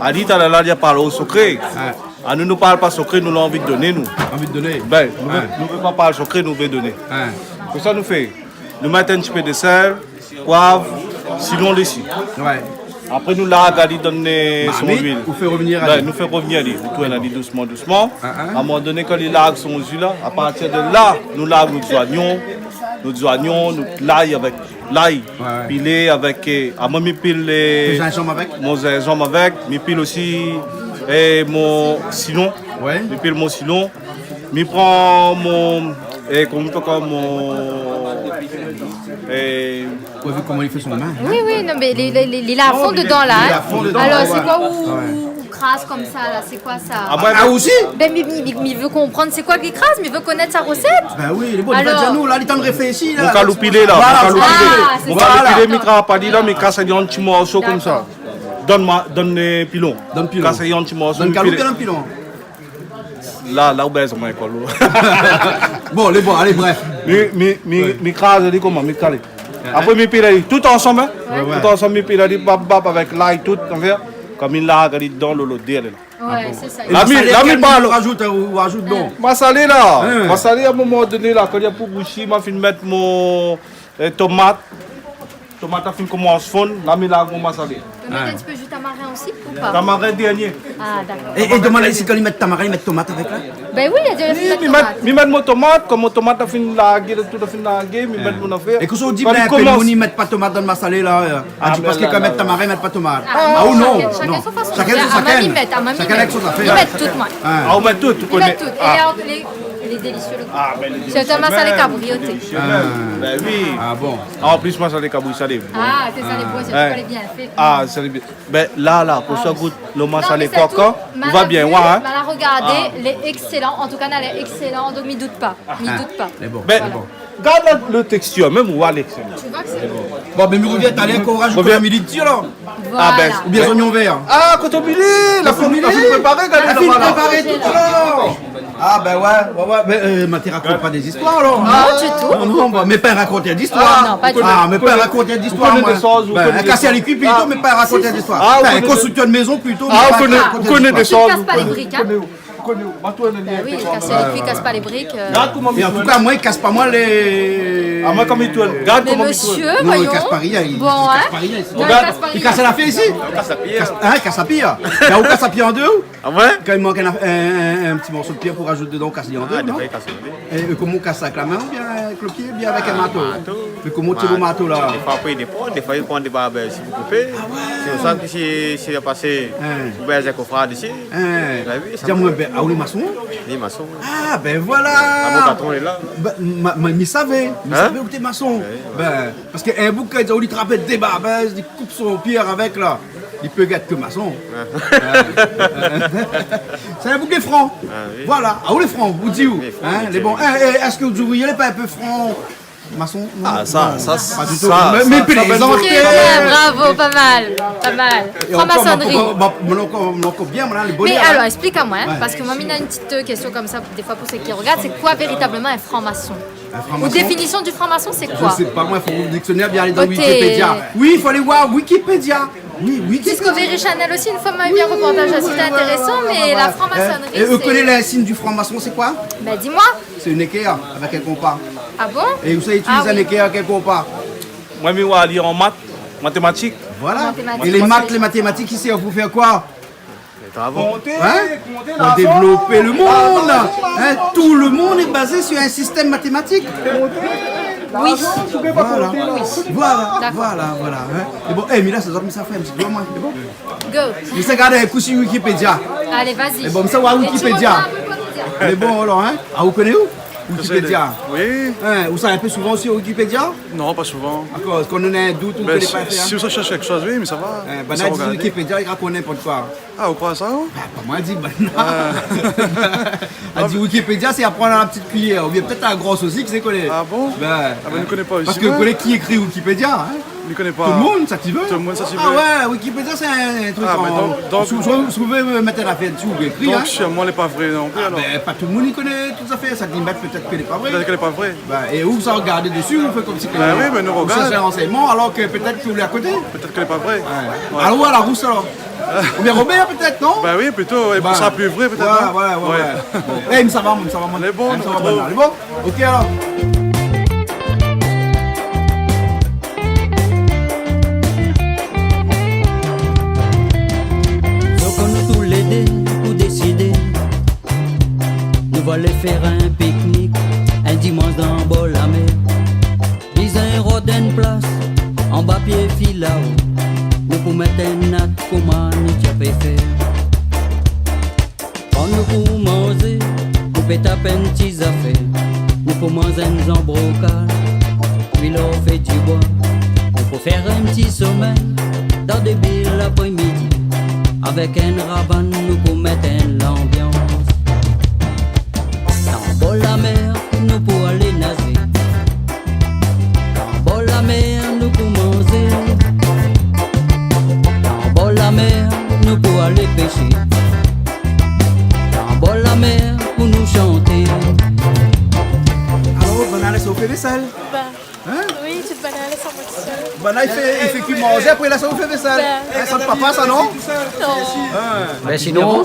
Ali, talèr la, li la parl aou sekré. Hein. Anou, nou parl pa sekré, nou la anvi doné, nou. Anvi doné. Ben, nou vé, nou vé pa parl sekré, nou vé doné. Hein. Kosa nou fé ? Nou mèt in ti pé de sèl, poiv, silon dési. Ouais. Apré, nou larg ali dan, euh, son luil. Marmit, ou fé revenir ali. Ben, nou fé revenir ali. Nou tourn ali dousman, dousman. Hein, hein. A in moman doné, kan li larg son luil la, a partir de la, nou larg nout zoignon, nout zoignon, nout lay avèk lay, ouais, ouais, pilé avèk, euh, amoin mi pil, euh, zinzanm avèk. Mon zinzanm avèk, mi pil osi, euh, mon silon. Ouais. Mi pil mon silon. Mi pran mon, euh, koman i apèl ankor, mon, euh, ou la vi koman li fé son min, hein ? Oui, oui, non, mé li, li, li, li lé a fon dedan, la, hein. Non, li lé a fon dedan, ouais, ouais. Alor, sé koi ou... Ouais. Kraz konmsa la, sé koi sa ? Ah, moin, ah, ou osi ? Ben, mi, mi, mi, mi vé konprann sé koi li kraz, mi vé konèt sa rosèt. Ben oui, lé bon, li va dir anou la, li lé antrin réfléshi la. Mon kaloupilé la, mon kaloupilé. Ah, sé sa. Mon kaloupilé, mi kraz pa li la, mi kas ali an ti morso konmsa. Dakor. Donn ma, donn, euh, pilon. Donn pilon. Kas ali an ti morso, donn mi pilé. Donn kaloupilé, donn pilon. La, la, ou bèz amoin koi lo. Bon, lé bon, alé, bref. Mi, mi, mi, mi kraz ali koman, mi kalé. Apré, mi pil ali tout ansanm, hein. Ouais, ouais. Tout ansanm, mi pil ali, bap, bap, avèk lay, tout, anfin. Konm mi larg ali dedan, lo, lodèr lé la. Ouais, sé sa. É la, mi, masalé, la, mi kèl parl. Ou rajout, hein, ou, ou rajout, non ? Masalé la. Hein. Masalé, a in moman doné la, kan li la pou bouyi, ma fine mèt mon, euh, tomat. Tomat la fine komans fonn, la mi larg mon masalé. Ou mèt in ti pé ji tamarin osi ou pa ? Tamarin dèrnié. Ah, dakor. É, é domann ali si kan li mèt tamarin, li mèt tomat avèk la ? Ben oui, li la di, li mèt tomat. Mi mèt, mi mèt mon tomat, kan mon tomat la fine largé, tout la fine largé, mi mèt mon nafèr. É kosa ou di, kan li komans, moun i mèt pa tomat dan masalé la, euh, ah, di, ben paske la, kan la, mèt tamarin, mèt pa tomat. Ah, ou non, shakinn, shakinn son fason. Shakinn son, shakinn. Ah, moin mi mèt, ah, moin mi mèt. Mi mèt tout, moin. Ah, ou mèt tout, ou koné. Mi mèt tout. É lé, lé, lé délisié, lo gou. Ah, ben, lé délisié. Sé in masalé kabri oté. Délisié mèm. Ah. Ben oui. Ah bon. An plis, masalé kabri salé lé bon. Ah, sé sa lé bon, sé sa lé bien fé. Ah, sa lé bien. Ben, la, la, pou sa gout lo masalé kok, hein. Non, mé sé tou. Ou va bien, ouais, hein. Mé la, regardé, lé ékselan. An tou ka, lé ékselan, donk mi dout pa. Mi dout pa. Lé bon, lé bon. Voilà. Gard la, lo tékstir, mèm ou wa lé ékselan. Tu vois que c'est bon. Bon, ben, mi rovien talèr, kan ou rajout kotomili dsi la. Voilà. Ah, ben, oubien zonion vèr. Ah, kotomili, la fine, la fine préparé, gard la, voilà. La fine préparé tout la. Ah, ben ouais, ouais, ouais, mé, euh, ma té rakont pa dé zistoir, alor. Non, du tout. Non, non, bah, mé pa rakontèr zistoir. Ah, non, pas du tout. Ah, mé pa rakontèr zistoir, moin. Ou koné dé shoz, ou koné dé shoz. Ben, kasé lé kui plito, mé pa rakontèr zistoir. Ah, ou koné. Konstriktir de mézon plito, mé pa rakontèr zistoir. Ah, ou koné, ou koné dé shoz. Tu casses pas les briques, hein. Ou koné, ou koné, ou koné. Bah oui, kasé lé kui, kas pa lé brik, euh. Gard koman mi tourn. Mé an tou ka, moin, li kas pa moin lé... Ah, moin, koman mi tourn. Gard koman mi tourn. Mé mésyé, voyons. Non, li kas pa rien, li kas pa rien isi. Bon, hein. Li kas la fé isi. Li kas la pièr. Kas, hein, kas la pièr. Ou kas la pièr an dé, ou ? Ah ouais ? Kan i mank in, in, in, in ti morso de pièr pou rajout dedan, ou kas ali an dé, non ? Ah, défoi, li kas an dé. É, é koman ou kas sa, avèk la min oubien avèk lo pié, oubien avèk in marto ? Ah, marto. Mé koman ou tir lo marto la ? Défoi, apré, i dépan, défoi, i pran dé barbèr, si ou koupé. Ah ouais. Sé pou sa ke si, si la pasé, hein, ou bèz in kofrad isi. Hein. Ben oui, sa... Di amoin, ben, ah, ou lé mason ? Lé mason. Ah, ben voilà. Ah, mon patron lé la. Ben, ma, ma, mi savé, mi savé ou té mason. Hein ? Ouais, ouais. Ben, paske in boug, kan li trap dé barbèr, li koup son pièr avèk la. Li pé gèt ke mason. Sé in boug lé fran. Ah oui. Voilà. Ah, ou lé fran, ou di ou. Lé fran, hein, lé bon. É, é, èske ou di ou lé pa in pé fran, mason ? Non. Ah, sa, sa, pa ditou. Mé, mé sa, plézanté. Bravo, pa mal, pa mal. Franc-maçonnerie. Mé ankor, mé ankor bien, voilà, lé bon. Mé alor, èksplik amoin, hein, paske moin, mi na in ti, euh, késtion konmsa, défoi, pou sak i rogard, sé koi véritabloman in fran-mason ? In fran-mason ? Out définision du franc-maçon, sé koi ? Mi koné pa, moin, fo ouvèr lo diksionèr, bien alé dan Wikipédia. Oui, fo alé voir Wikipédia. Oui, Wikipédia. Discovery Channel osi, in foi, moin la vi in reportaj asi, sété intérésan, mé la fran-maçonnerie, sé... É, é ou koné lé sign du franc-maçon, sé koi ? Ben, di amoin. Sé in ékèr avèk in konpa. Ah bon ? É ou sa itiliz in ékèr avèk in konpa ? Moin, mi wa ali an mat, matématik. Voilà. Matématik. É lé mat, lé matématik, i sèrv pou fé koi ? Lé travaux. Konté, konté larzan. Hein ? Pou dévlopé lo monn. Larzan, larzan. Hein ? Tout lo monn lé bazé sur in sistèm matématik. Konté larzan, ou pé pa konté larzan. Oui. Voilà. Voilà, voilà, voilà, hein. É bon, é, mé la, sa, sa fé in ti pé, moin, sé bon. Go. Mé sa, gard in kou si Wikipédia. Allez, vas-y. É bon, sa, wa Wikipédia. É bon, alor, hein. Ah, ou koné ou ? Wikipédia. Oui. Hein, ou sa in pé souvan si Wikipédia ? Non, pa souvan. Dakor, kan ou na in dout, ou koné pa fé, hein. Ben, si, si ou sa shèrsh kékshoz, oui, mé sa va. Hein, ben, sa la di rogardé. Wikipédia, li rakont ninport koi. Ah, ou kroi sa, ou ? Ben, pa moin la di, ben. Ah. La di Wikipédia, sé aprann a la ti kuiyèr, oubien pétèt a la gros osi, kisa i koné. Ah bon ? Ben, ah ben, mi koné pa osi, paske ou koné ki ékri Wikipédia, hein ? Mi koné pa. Tout lo monn, sak i vé. Tout lo monn, sak i vé. Ah ouais, Wikipédia, sé in, in truk... Ah, mé an, donk, donk, si ou, si ou, si ou vé mèt in afèr dsi, ou ékri, hein. Donk, sirman, lé pa vré non pli, alor. Ah ben, pa tout lo monn i koné tout zafèr, sa i di, mé pétèt ke lé pa vré. Pétèt ke lé pa vré. Ben, é ou sa rogard dési, ou fé konmsi ke... Ben oui, mé nou rogard. Ou shèrsh in ransèyman, alor ke pétèt ke ou lé a koté. Pétèt ke lé pa vré. Ouais. Ouais. Alor, a la rous, alor. Oubien Robèr, pétèt, non ? Ben oui, plito, é pou sa pli vré, pétèt, non ? Ouais, ouais, ouais, ouais. Bon. É, mé sa va, mé sa va, moin. Lé bon, nou sa va, rotrouv. Lé bon ? Ok, alor. Donk, nou tou lé dé, nou désidé, nou va alé fé in piknik in dimansh dan bor la mèr. Bizin rod in plas anba pié filao, nou pou mèt in nat, koman nou té pé fé. Kan nou pou manzé, nou pé tap in ti zafèr, nou pou manz in zanbrokal, pi lor fé di boi, nou pou fé in ti somèy dan débi laprémidi. Avèk in rabann nou pou mèt in lanbians. Dan bor la mèr nou pou alé nazé. Dan bor la mèr nou pou manzé. Dan bor la mèr nou pou alé pèshé. Dan bor la mèr pou nou shanté. Alor, banna la sa ou fé vésèl ? Ba. Hein ? Oui, tout banna la sa ou fé vésèl. Banna i fé, i fé kui manzé, apré la sa ou fé vésèl. Ba. Hein, sa papa sa, non ? Non. Hein. Ben, sinon,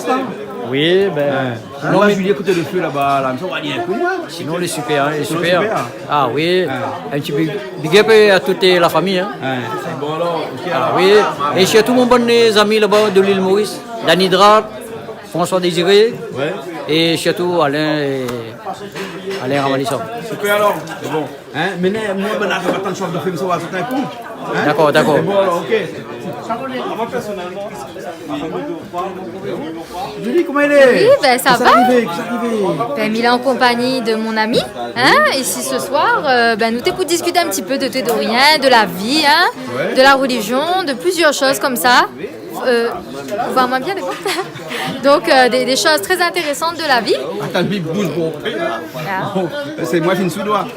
oui, ben, hein. Sinon, Julie, ékout lo fé laba, la, sa va bien pou moin. Sinon, lé super, hein, lé super. Sinon, super, hein. Ah oui. Hein. In ti big, big up, euh, à toute la famille, hein. Hein. Bon, alor, OK, alor. Ah oui. É sirtou mon bann zami laba de l'île Maurice, Dany Drap, François Désiré, ouais, é sirtou Alain é Alain Ramalison. Super alor, sé bon. Hein, mé né, moin, banna la pa tann shof de film, sa va tout in kou. Hein ? Dakor, dakor. Sé bon alor, OK. Julie, koman i lé ? Oui, ben, sa va. Kosa i ariv, kosa i ariv ? Ben, mi lé an konpagni de mon ami, hein, isi se soir, euh, ben, nou té pou diskit in ti pé de tout é de rien, de la vi, hein, ouais, de la religion, de plusieurs choses comme ça. Euh, ou voi amoin bien, lé bon. Donc, euh, des, des choses très intéressantes de la vie. Atann, mi bouj mon pé la. Ah. Bon, sé moin fine sou doi.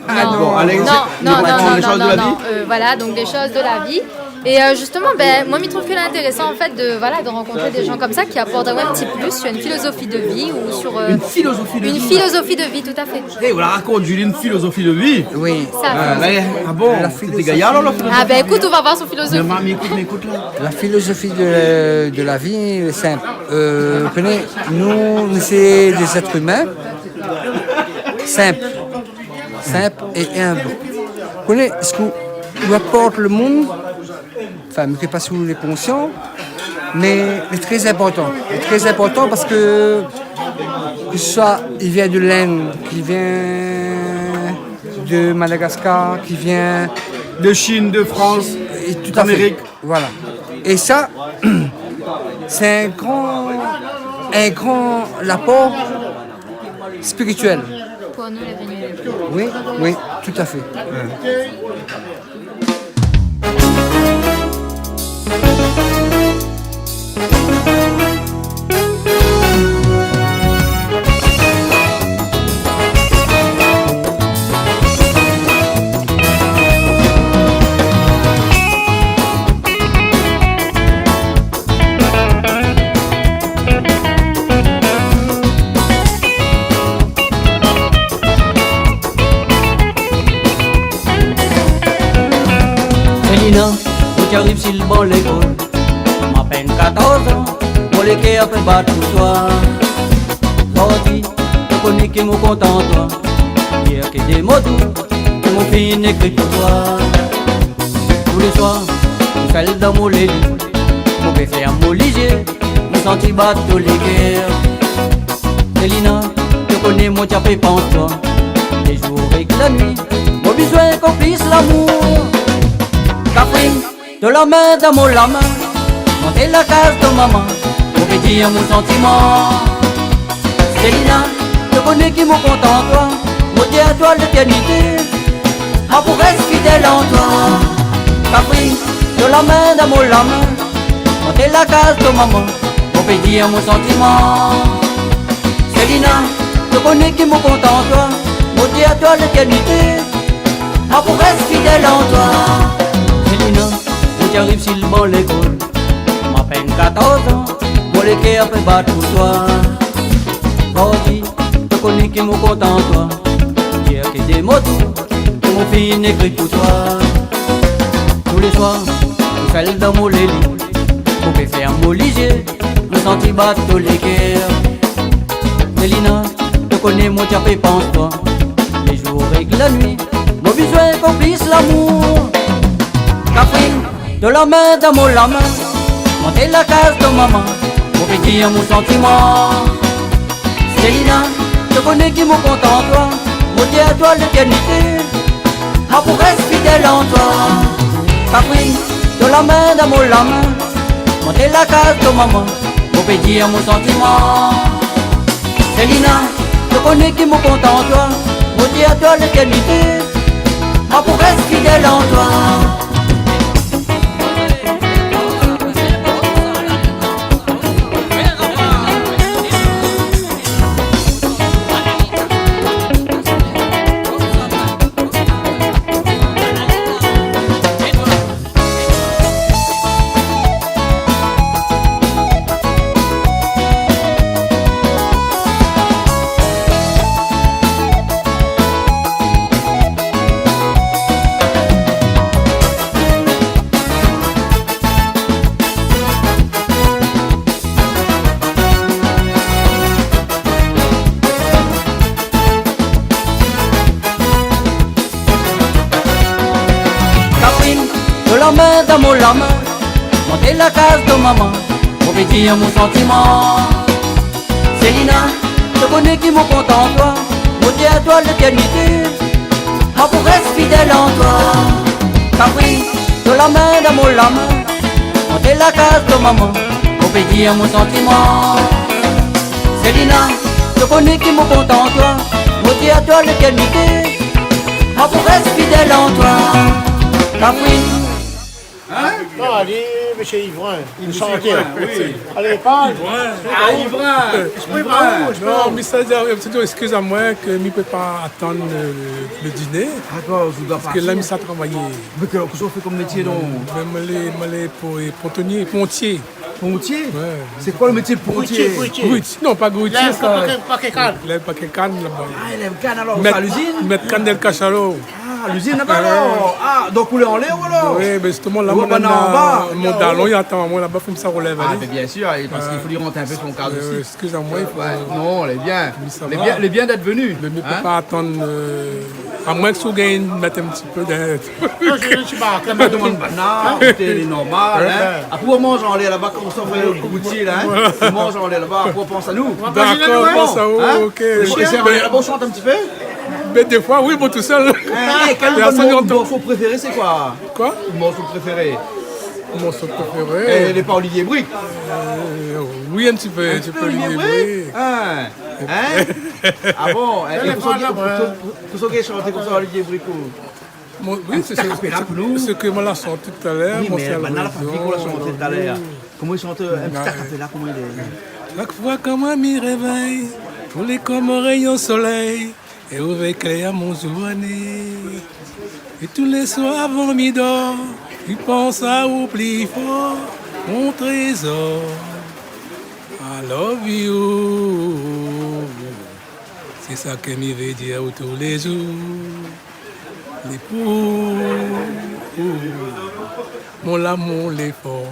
Ah, non. Bon, alé, non, non, non, non, non, non, euh, voilà, donc des choses de la vie. Et, euh, justement, ben, moin, mi trouv ke lé intérésan, an fèt, de, voilà, de rankont dé jan konmsa ki aport in ti plis sur une philosophie de vie ou sur, euh, une philosophie de vie. Une philosophie de vie, tout à fait. Eh, ou la rakont, Julie, une philosophie de vie. Oui. Sa, ah, la, ah bon, la philosophie. Sété gayar, la, la philosophie. Ah ben, ékout, ou va voir son philosophie. Non, mé ékout, mé ékout, la. La philosophie de, de la vie, lé sinp. Euh, ou koné, nou, nou sé des êtres humains, sinp, sinp é inb. Ou koné, sak ou aport le mond, anfin, mi koné pa si ou lé konsian, mé lé trè inportan. Lé trè inportan parske, ke se soi, i vien de l'Inde, ki vien de Madagascar, ki vien de Chine, de France, é tout à fait, d'Amérique. Voilà. É sa, sé in gran, in gran lapor spirituel. Pou nou, l'avenir. Oui, oui, tout à fait. Ouais. Selina, ou té ariv si le ban lékol. Ma pèn katorz an, mon lékèr fé bat pou toi. Zordi, ou koné ke mon kontan toi. Yèr ké dé mo dou, ke mon fine ékri pou toi. Tou lé soir, ou sèl dan mon léli. Mon pé fèrm mon lizié, mon santi bat tou lékèr. Selina, ou koné mon ti apé pans toi. Lé zour èk la nuit, mon bezoin konplis lamour. Kafrine, to la min dan mon la min, monté la kaz to momon, mon vé dir mon santiman. Selina, ou koné ke mon kontan toi, mon dié a toi létèrnité, ma pou rès fidèl an toi. Kafrine, to la min dan mon la min, monté la kaz to momon, mon vé dir mon santiman. Selina, ou koné ke mon kontan toi, mon dié a toi létèrnité, ma pou rès fidèl an toi. Selina, ou té ariv si le ban lékol. Ma pèn katorz an, mon lékèr fé bat pou toi. Zordi, ou koné ke mon kontan toi. Yèr ké dé mo dou, ke mon fine ékri pou toi. Tou lé soir, ou sèl dan mon léli. Mon pé fèrm mon lizié, mon santi bat tou lékèr. Selina, ou koné mon ti apé pans toi. Lé zour èk la nuit, mon bezoin konplis lamour. Kafrine, to la min dan mon la min, monté la kaz to momon, mon vé dir mon santiman. Selina, ou koné ke mon kontan toi, mon dié a toi létèrnité, ma pou rès fidèl an toi. Kafrine, to la min dan mon la min, monté la kaz to momon, mon vé dir mon santiman. Selina, ou koné ke mon kontan toi, mon dié a toi létèrnité, ma pou rès fidèl an toi. Mon lamin, monté la kaz de maman, pou mi dir mon santiman. Célina, to koné ki mon kontan an toi, mon di a toi létèrnité, mon pou rès fidèl an toi. Kafrine, to lamin dan mon lamin, monté la kaz de maman, pou mi dir mon santiman. Célina, to koné ki mon kontan an toi, mon di a toi létèrnité, mon pou rès fidèl an toi. Kafrine. Hein ? Non, alé, mésyé Ivrin, Mésyé Ivrin, oui. Alé, parl. Ivrin. Ah, Ivrin. Ivrin. Non, mi sa di, sé tout, eskiz amoin ke mi pé pa atann le, le, le diné. D'accord, ou doi partir. Parske la, mi sa travay. Mé ke, kosa ou fé kom métié, donk ? Ben, moin lé, moin lé po-, pontié. Pontier ? Ouais. C'est quoi le métier de pontier ? Grutier, grutier. Grut-, non, pa grutier, sa. Lèv pa, pa, pa ké kann. Lèv pa ké kann, laba. Ah, i lèv kann, alor, mèt, sa, lizine ? Mèt kann dan kashalo. Ah, lizine laba, alor. Ah, donk ou lé anlèr, alor ? Oui, ben, zisteman, la, mon dalon, li atann amoin laba, fo mi sa relèv ali. Ah, mé bien sir, parske i fo li rant in pé son kaz osi. Euh, eskiz amoin, i fo... Ouais, non, lé bien. Lé bien, lé bien d'èt venu. Mé mi pé pa atann, euh, amoin ke si ou gingn mèt in ti pé dèrièr. Non, sé, sé pa, kan mi demann banna, sé normal, hein. Apré, ou manz anlèr laba, kom sa, ou fé le grutier, la, hein. Voilà. Ou manz anlèr laba, apré, ou pans anou. D'accord, on pense à vous, hein ? OK. É, é sé anlèr laba, ou shant in ti pé ? Ben, défoi, oui, bon, tousèl. Hein, é kèl morso préféré, sé koi ? Koi ? Morso préféré. Morso préféré. Eh, lé pa Olivier Brique ? Euh, oui, in ti pé, in ti pé Olivier Brique. Hein ? Hein ? Ah bon ? Eh, é pou sa, pou sa, ou shanté konmsa, Olivier Brique, ou ? Bon, oui, sé, sé, sé ke moin la shant talèr. Oui, mé banna la pa vi ke ou la shant talèr. Koman i shant, euh, in ti a kapéla, koman i lé ? Shak foi kan moin mi révèy, ou lé kom in réyon solèy, é ou fé klèr mon zourné. É tou lé soir avan mi dor, mi pans aou pli for, mon trézor. I love you. Sé sa ke mi vé dir aou tou lé zour. Lé pou, pou, mon lamour lé for.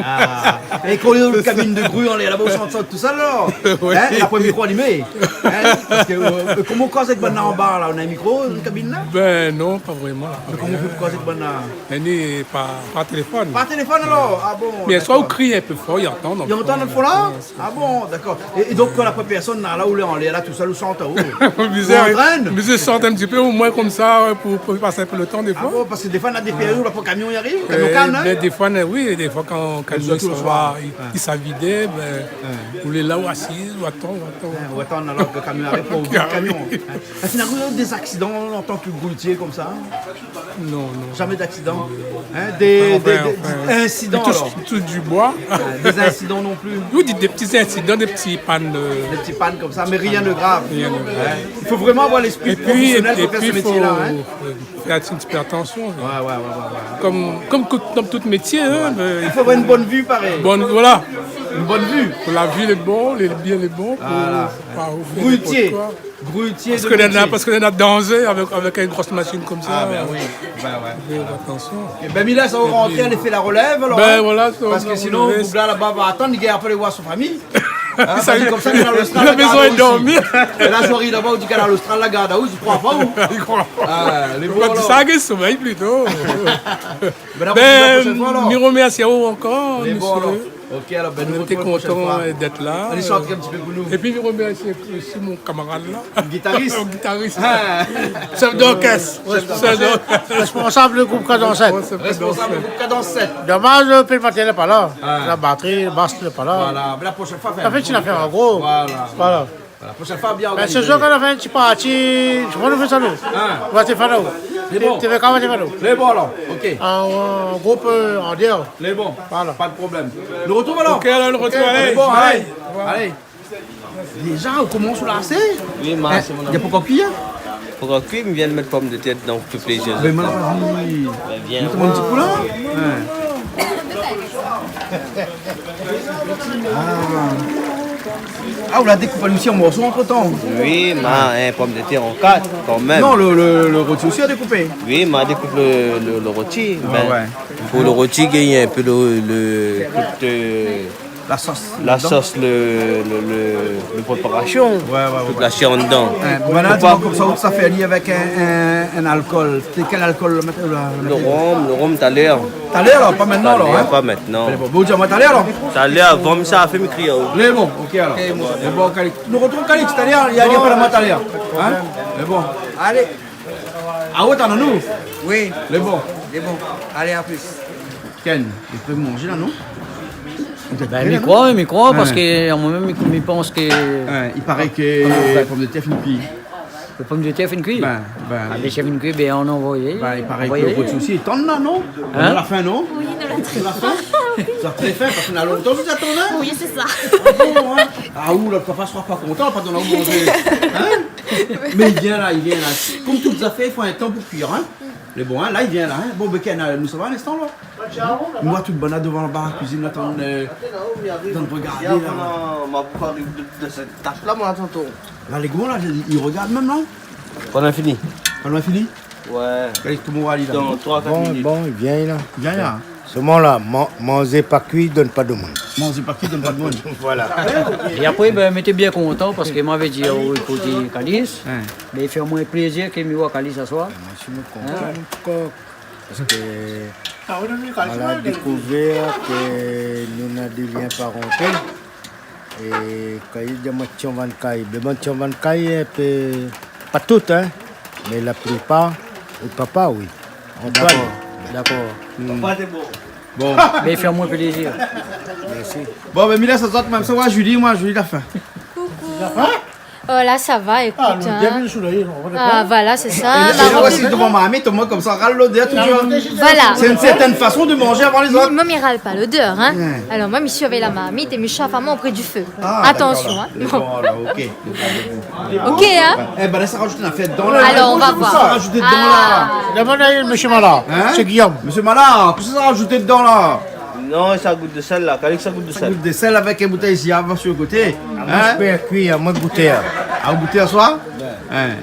Ah. É kan ou lé dan le kabine de gru, anlèr laba, ou shant sa tousèl, alor ? Oui. Hein ? Apré, mikro alimé. Hein ? Parske, euh, koman ou koz èk banna anba, la ? Ou néna in mikro dan kabine, la ? Ben non, pa vréman, la, pa rien. Mé koman ou fé pou koz èk banna ? Ni pa, pa téléfone. Pa téléfone, alor ? Ah bon, d'accord. Mé soi ou kri in pé for, i antann. I antann dan le fon, la ? Ah bon, d'accord. É, é donk, kan la pèrsone la, la, ou lé anlèr la, tousèl, ou shant, ou antrèn ? Bizé shant in ti pé, omoin konmsa, pou, pou pas in pé le tan, défoi. Ah bon, parske défoi, na dé périod, la, pou kamion i ariv, kamion kann, hein ? Ben, défoi, na, oui, défoi, kan kamion i sava, i, i sa vidé, ben, ou lé la, ou asiz, ou atann, ou atann. Hein, ou atann, alor ke kamion i ariv, pou ouvèr le kamion. Hein. Èske ou la u dé zaksidan an tan ke grutier, konmsa ? Non, non. Jamais d'accident. Hein, des, des, des incidents, alors. Enfin, enfin, mi toush, mi toush di boi. Hein, des incidents non plus. Oui, des, des petits incidents, des petits pannes, euh. Des petits pannes comme ça, mais rien de grave. Rien de grave. Hein, il faut vraiment avoir l'esprit professionnel pour faire ce métier-là, hein. Et puis, et puis, faut, faut faire un petit peu attention. Ouais, ouais, ouais, ouais, ouais. Comme, comme tout, dans tout métier, hein, mais il faut avoir une bonne vue, pareil. Bonne, voilà. Une bonne vue. Pour la vue, les bons, les biens, les bons, pour pas faire n'importe quoi. Voilà. Grutier. Grutier de métier. Parce que là, parce que là, danger avec, avec une grosse machine comme ça. Ah, ben oui. Ben ouais. Fé atansion. Eh ben, mi lès aou rantré, alé fé la relèv, alor, hein. Ben voilà, parske sinon, boug-la, laba, va atann, li gingn pa alé voir son fami. Hein, sa i di konmsa, Kanal Austral la gard aou osi. Il a besoin de dormir. É la, zorèy laba, ou di Kanal Austral la gard aou, i kroi pa ou. I kroi pa. Ah, lé bon, alor. Sa, gingn somèy plito. Ben, la prochaine fois, alors. Mi remèrsi aou ankor, mésyé. Lé bon, alor. OK, alor, ben, nou té kontan d'èt la. Alé shant in ti pé pou nou. Épi, mi remèrsi osi mon kamarad la. Gitaris. Mon gitaris. Ah. Chef d'orchestre. Chef d'orchestre. Responsab le group Kadans sèt. Responsab le group Kadans sèt. Domaz, le pil maté lé pa la. Ah. La batri, le bas lé pa la. Voilà. Ben, la prochaine fois, fé in gro. Voilà. Voilà. Voilà, prochaine fois, bien organisé. Ben, sé zour kan nou fé in ti parti, sé pa nou fé sa, nou. Hein. Ou va té fé nou. Lé bon. Té fé koman té fé nou. Lé bon, alor. OK. An, an group, euh, an dièr. Lé bon. Voilà. Pas de problème. Nou retrouv, alor. OK, alor, nou retrouv, alé. Lé bon, alé. Alé. Déza, ou komans la, sé ? Oui, ma, sé mon... Hein, na pankor kui, hein ? Pankor kui, mi vien mèt pomdetèr dedan pou fé plézir. Ben, ma la pa vi. Ben, vien. Mèt in ti kou la. Hein. Ah. Ah, ou la dékoup ali osi an morso antretan. Oui, ma, in pomdetèr an kat, kan mèm. Non, le, le, le roti osi la dékoupé. Oui, ma dékoup le, le, le roti. Ah ben, ouais. Pou le roti, gingn in pé le, le, tout, euh, La sos, la sos, le, le, le, le préparasion. Ouais, ouais, ouais. Tout la shèr andan. Hein, voilà, fo pa, di amoin konmsa, ou sa fé ali avèk in, in, in alkol. Sé kèl alkol le mèt, la, le mèt ? Le rom, le rom talèr. Talèr, la, pa mintnan, la, hein ? Talèr, pa mintnan. Mé bon, bon, di amoin talèr, la. Talèr, avan mi sa fé mi kriy aou. Lé bon, OK, alor. Lé bon, Calix. Nou artrouv Calix talèr, li, li apèl amoin talèr. Hein ? Lé bon. Alé. Ah ouais, atann anou. Oui. Lé bon. Lé bon. Alé, a plis. Ken, i fo manzé la, non ? Bin, mi kroi, mi kroi, parske amoin mèm, mi, mi pans ke... Ouais, i paré ke pom de tèr fine kui. Le pom de tèr fine kui ? Bin, bin. Ah, bin, si fine kui, bin, anvoy. Bin, i paré ke lo ti osi i atann la, non ? Hein ? Nou la fin, non ? Oui, nou la fin. Nou la fin ? Sa tré fin, parske nou la lontan nou atann, hein ? Oui, sé sa. Ah bon, hein ? Ah, ou, lot papa sra pa kontan, pa donn aou manzé. Hein ? Mé i vien la, i vien la. Konm tout zafèr, i fo in tan pou kuir, hein ? Lé bon, hein ? La, i vien la, hein ? Bon, bin, Ken, nou sava in instan, la. Nou voi tout banna dovan laba kuizine, atann, euh, atann, regardé, la. Ma pou ariv de, de sèt tash la, moin, tonton. La, lé gran, la, i, i regard mèm, la. Kan nou la fini. Kan nou la fini ? Ouais. Alé, koman ou va alé, la ? Dan troi, kat minit. Bon, bon, i vien, la. Vien, la. Solman la, man-, manzé pa kui, donn pa domoun. Manzé pa kui, donn pa domoun. Voilà. É apré, bin, mi té bien kontan, parske moin lavé di, euh, pou di Calix, bin, i fé amoin plézir ke mi voi Calix aswar. Moin osi, mi kontan, mon kok. Parske moin la dékouvèr ke nou na dé lien parantal. É kan i di amoin Tian Van Kay, bin, bann Tian Van Kay, in pé, pa tout, hein, mé la plipar, é papa, oui. Antoine. Dakor, dakor. Papa, sé bon. Bon. Mé i fé amoin plézir. Mèrsi. Bon, bin, mi lès azot, mèm sa, ouais, Julie, moin, Julie la fin. Coucou. Hein ? Oh, la, sa va, ékout, hein. Ah, voilà, sé sa. É la, é la, ou asiz dovan marmit, omoin konmsa, ral lodèr toujour. Voilà. Sé in sèrtin fason de manzé avan lézot. Moin, mi ral pa lodèr, hein. Ouais. Alor, moin, mi survèy la marmit é mi shaf amoin opré du fé. Ah, dakor, la. Atansion, hein. Bon, alor, OK. OK, hein. Eh bin, la, sa rajout in afèr dedan, la. Alor, nou va voir. Sa rajout dedan, la. Demann ali, mésyé Mala. Hein ? Sé Guillaume. Mésyé Mala, kosa sa rajout dedan, la ? Non, sa gout de sèl, la. Calix, sa gout de sèl. Sa gout de sèl avèk in boutèy ziav su le koté. Ah, moin, mi pé kui, hein, moin, gouté, hein. Ah, ou gouté aswar ? Ouais. Hein.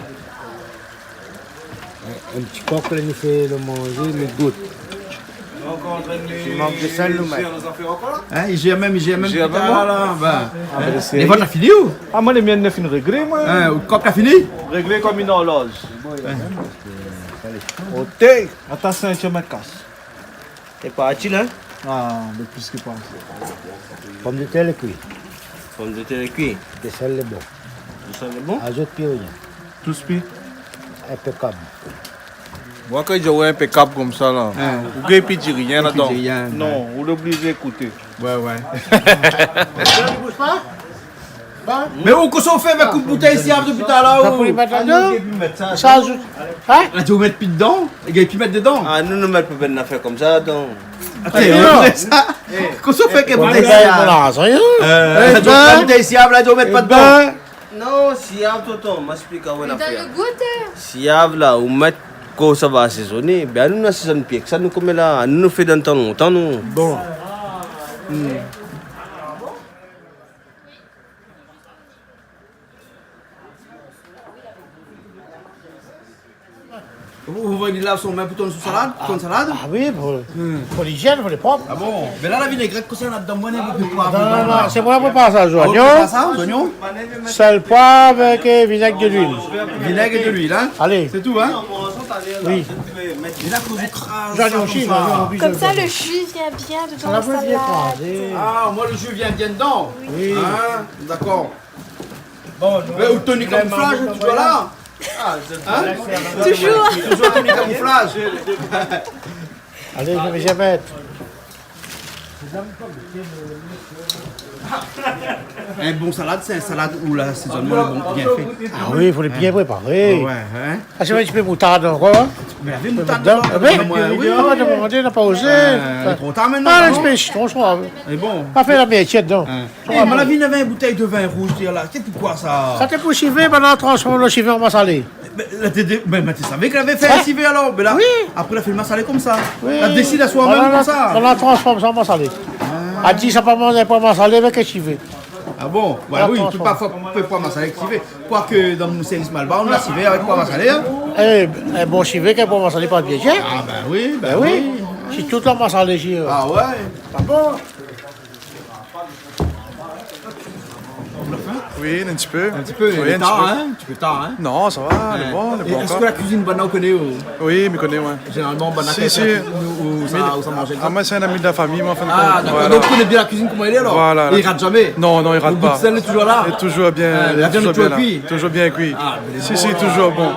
In, in ti kok, la, nou fé le manzé, nou gout. Si mank de sèl, nou mèt. Hein, i zèr mèm, i zèr mèm. I zèr mèm, la, la, bin. Ah, bin, sé... É vot la fini, ou ? Ah, moin, le mien, la fine réglé, moin. Hein, ou kok la fini ? Réglé konm in orloz. Hein. OK. Atann, sé in ti mèt kas. É pa atil, hein ? Ah, mé plis ke pa. Pom de tèr lé kui. Pom de tèr lé kui. De sèl lé bon. De sèl lé bon ? Azout pi rien. Tout pi ? Inpékab. Moin, kan i di aou inpékab konmsa, la, hein, ou gingn pi di rien ladan. Pi di rien, non, ouais. Ou lé oblizé ékouté. Ouais, ouais. Mé ou, kosa ou fé avèk out boutèy ziav dopi talèr, ou ? Sa pou li mèt ladan ? Ah, nou, i pé pi mèt sa, sa. Hein ? La di ou mèt pi dedan, i gingn pi mèt dedan. Ah, nou, nou mèt pa bann nafèr konmsa, donk. Atann, non. Kosa ou fé avèk boutèy ziav ? Voilà, sa y est. Euh, la di ou mèt pa dedan. Non, ziav, tonton, ma ésplik aou in nafèr. Ziav la, ou mèt, kan sa va asézoné, bin, nou, nou asézone pi èk sa, nou, konm la, nou, nou fé dan tan lontan, nou. Bon. Hmm. Ou, ou voi, li lav son min pou tourn son salad, tourn salad. Ah oui, pou, pou lijièn, pou lé prop. Ah bon ? Mé la, la vinégrèt, kosa néna ladan ? Moin, néna in pé poiv. Non, non, non, sé moin la prépar sa, zoignon. Ah, ou prépar sa, zoignon ? Sèl, poiv avèk, euh, vinèg é de luil. Vinèg é de luil, hein ? Alé. Sé tou, hein ? Oui. É la, kan ou kraz sa konmsa. Zoignon osi, zoignon, oui, zoignon. Konmsa, le ju i vien bien dedan la salad. Ah, omoin, le ju i vien bien dedan. Oui. Hein ? Dakor. Bon, nou, mé ou tenu kamouflaz, toujour la ? Hein ? Toujour. Toujour tenu kamouflaz. Alé, mi sa mèt. In bon salad, sé in salad ousa lasézonman lé bon, bien fé. Ah oui, i fo lé bien préparé. Ouais, hein ? Ah, sé vré, in ti pé moutard ankor, hein ? Mé lavé moutard dedan. Ah oui. Ah, moin, moin, moin, moin, na pa ozé. Euh, lé tro tar mintnan, non ? Ah, in ti pé sitron, mi kroi. Lé bon. Pa fé la mèrtièt, non. Hein. Eh, mé la vi, navé in boutèy de vin rouz, té la. Sé poukosa sa ? Sa té pou sivé, mé la transform le sivé an masalé. Mé la, té, té, mé, mé té savé ke lavé fé in sivé alor ? Mé la, oui, apré, la fé le masalé konmsa. Oui. La désid aswar mèm konmsa. Voilà, la transform sa an masalé. Ah. La di sa pa manz in poi masalé avèk in sivé. Ah bon ? Bah oui, i pé pa fé, pé poi masalé avèk sivé. Koiké dan mon sèrvis malbar, nou na sivé avèk poi masalé, hein ? Eh, in bon sivé avèk poi masalé, pa bien shèr. Ah bah oui, bah oui. Si tout la masalé, si, euh... Ah ouais. Ah bon ? Oui, in ti pé. In ti pé, oui, lé tar, in ? In ti pé tar, in ? Non, sa va, lé bon, lé bon ankor. É èske la kuizine banna ou koné, ou ? Oui, mi koné, ouais. Zénéralman, banna ki fé la kuizine, ou, ou sa, ou sa manz ? Ah, moin sé in ami de la fami, moin, an fin de kont. Ah, dakor. Voilà. Donk ou koné bien la kuizine, koman i lé, alor ? Voilà. I rat zamé ? Non, non, i rat pa. Lo bout d'sèl lé toujour la ? Lé toujour bien, toujour bien kui. Toujour bien kui. Ah, mé lé bon, alor. Si, si, toujour bon.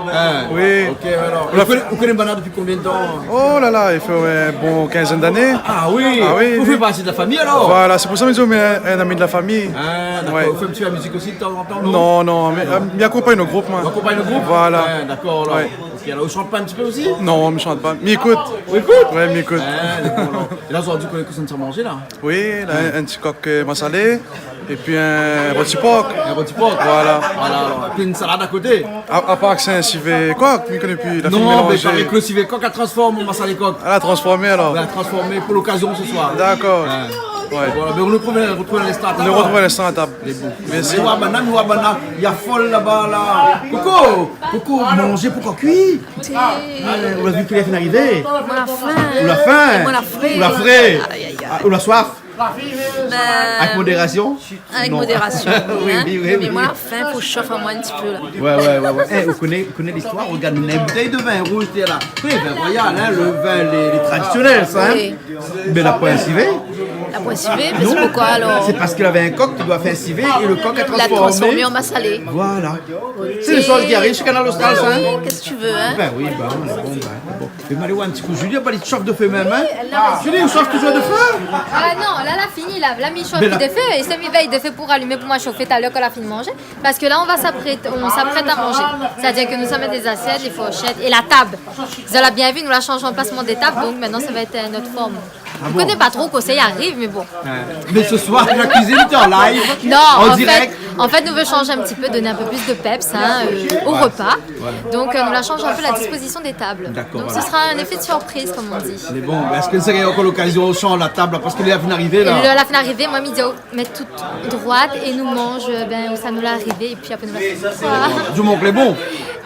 Oui. Ok, alor. Ou koné, ou koné banna dopi konbien d'tan ? Oh la la, i fé, ouais, in bon kinzèn d'ané. Ah oui. Ah oui, oui. Ou fé parti de la fami, alor ? Voilà, sé pou sa mi di ou, mi in, in ami de la fami. Ah, dakor. Ouais. Ou fé in ti pé la mizik osi ? Non, non, mé, euh, mi akonpagn lo group, moin. Ou akonpagn lo group ? Voilà. Ah, dakor, alor. Ouais. Ok, alor, ou shant pa in ti pé osi ? Non, mi shant pa. Mi ékout. Ou ékout ? Ouais, mi ékout. Ah, dakor, alor. É la, zordi, kosa ou sa manzé, la ? Oui, la, in ti kok, euh, masalé, épi in roti por. In roti por ? Voilà. Voilà, alor. Épi in salad a koté. A, apar ke sé in sivé kok, mi koné pi. La fine mélanzé. Non, mé paré ke lo sivé kok la transform an masalé kok. Ah, la transformé, alor. La transformé pou lokazion se soir. Dakor. Ouais. Ouais. Voilà, mé ou artrouv, ou artrouv a linstan a tab. Nou artrouv a linstan a tab. Lé bon. Mèrsi. Mé oua banna, oua banna, i afol laba, la. Koko, Koko, manzé pou koi kui ? Sé, euh, ou la vi ke la fine arivé ? Moin la fin. Ou la fin ? É moin la fré. Ou la fré. Ay, ay, ay. Ah, ou la soif ? Bin, avèk modérasion ? Avèk modérasion, oui, oui, oui. Mé moin la fin, fo shof amoin in ti pé, la. Ouais, ouais, ouais, ouais. Eh, ou koné, ou koné listoir, regard, néna in boutèy de vin rouz, té la. Oui, vin royal, in, lo vin, lé, lé tradisionèl, sa, in. Oui. Mé la poin sivé ? La poin sivé, mé sé poukoi, alor ? Sé parske lavé in kok, té i doi fé sivé, é lo kok la transformé. La transformé an masalé. Voilà. Sé lé shoz ki ariv su Kanal Austral, sa, in ? Oui, kosa ou vé, in ? Bin oui, bin, bon, bin, bon. Mé mi sa alé oir in ti kou Julie, pa li shof de fé mèm, in ? Oui, la, Julie, ou shof toujour de fé ? Ah non, la, la fini, la, la mi shof de fé, é sé mi vèy de fé pou alimé pou moin shofé talèr kan la fine manzé. Parske la, on va s'apprête, on s'apprête à manger. C'est-à-dire que nous sommes des assiettes, des fourchettes et la table. Zot la bien vi, nou la shanj lanplasman dé tab, donk mintnan, sa va èt, euh, in ot form. Ah bon ? Mi koné pa tro kosa i ariv, mé bon. Ouais. Mé se soir, la kuizine lé an live, an dirèk. Non, an fèt, an fèt, nou vé shanj in ti pé, donn in pé plis de peps, in, euh, au repas. Ouais. Donk, euh, nou la shanj in pé la dispozision dé tab. Dakor, voilà. Donk, se sera un effet de surprise, comme on dit. Mé bon, èske sé ankor lokazion, ou shanj la tab, la, parske la fine arivé, la ? É la, la fine arivé, moin, mi di, oh, mèt tout droit é nou manz, euh, bin, ousa nou la arivé, épi apré nou la fé. Voilà. Di moman ke lé bon.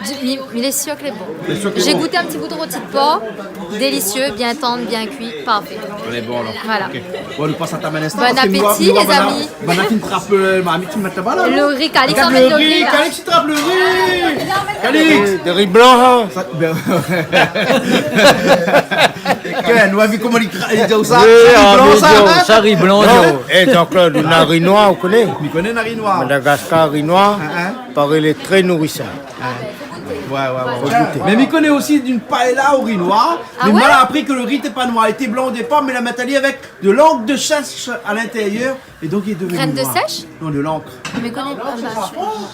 Di, mi, mi lé sir ke lé bon. Lé sir ke lé bon. J'ai goûté un petit bout de rôti de porc, délicieux, bien tendre, bien cuit, parfait. Lé bon, alor. Voilà. Ok. Bon, nou pas a tab in instan, parske nou, nou, les amis. Bon appétit, nou va, nou va, nou va fine trap, euh, marmit, ou mèt laba, la, non ? Lo ri, Calix, regard lo ri, Calix i trap lo ri. Calix, de ri blan, in. Sa, bin, Ken, nou la vi koman li kra-, li di sa. Oui, ri blan, sa, in ? Sa, ri blan, non ? Eh, Jean-Claude, na ri noir, ou koné ? Mi koné na ri noir. Madagascar, ri noir, in, in. Paré lé trè nourisan. In. Ouais, ouais, ouais, ouais. Fo gouté. Mé mi koné osi d'in paella o ri noir, mé moin la apri ke lo ri té pa noir, li té blan o dépar, mé la mèt ali avèk de langue de chèche à l'intérieur. Et donc, il est devenu noir. Graines de sèche ? Non, de l'encre. Mi koné, ah, bah,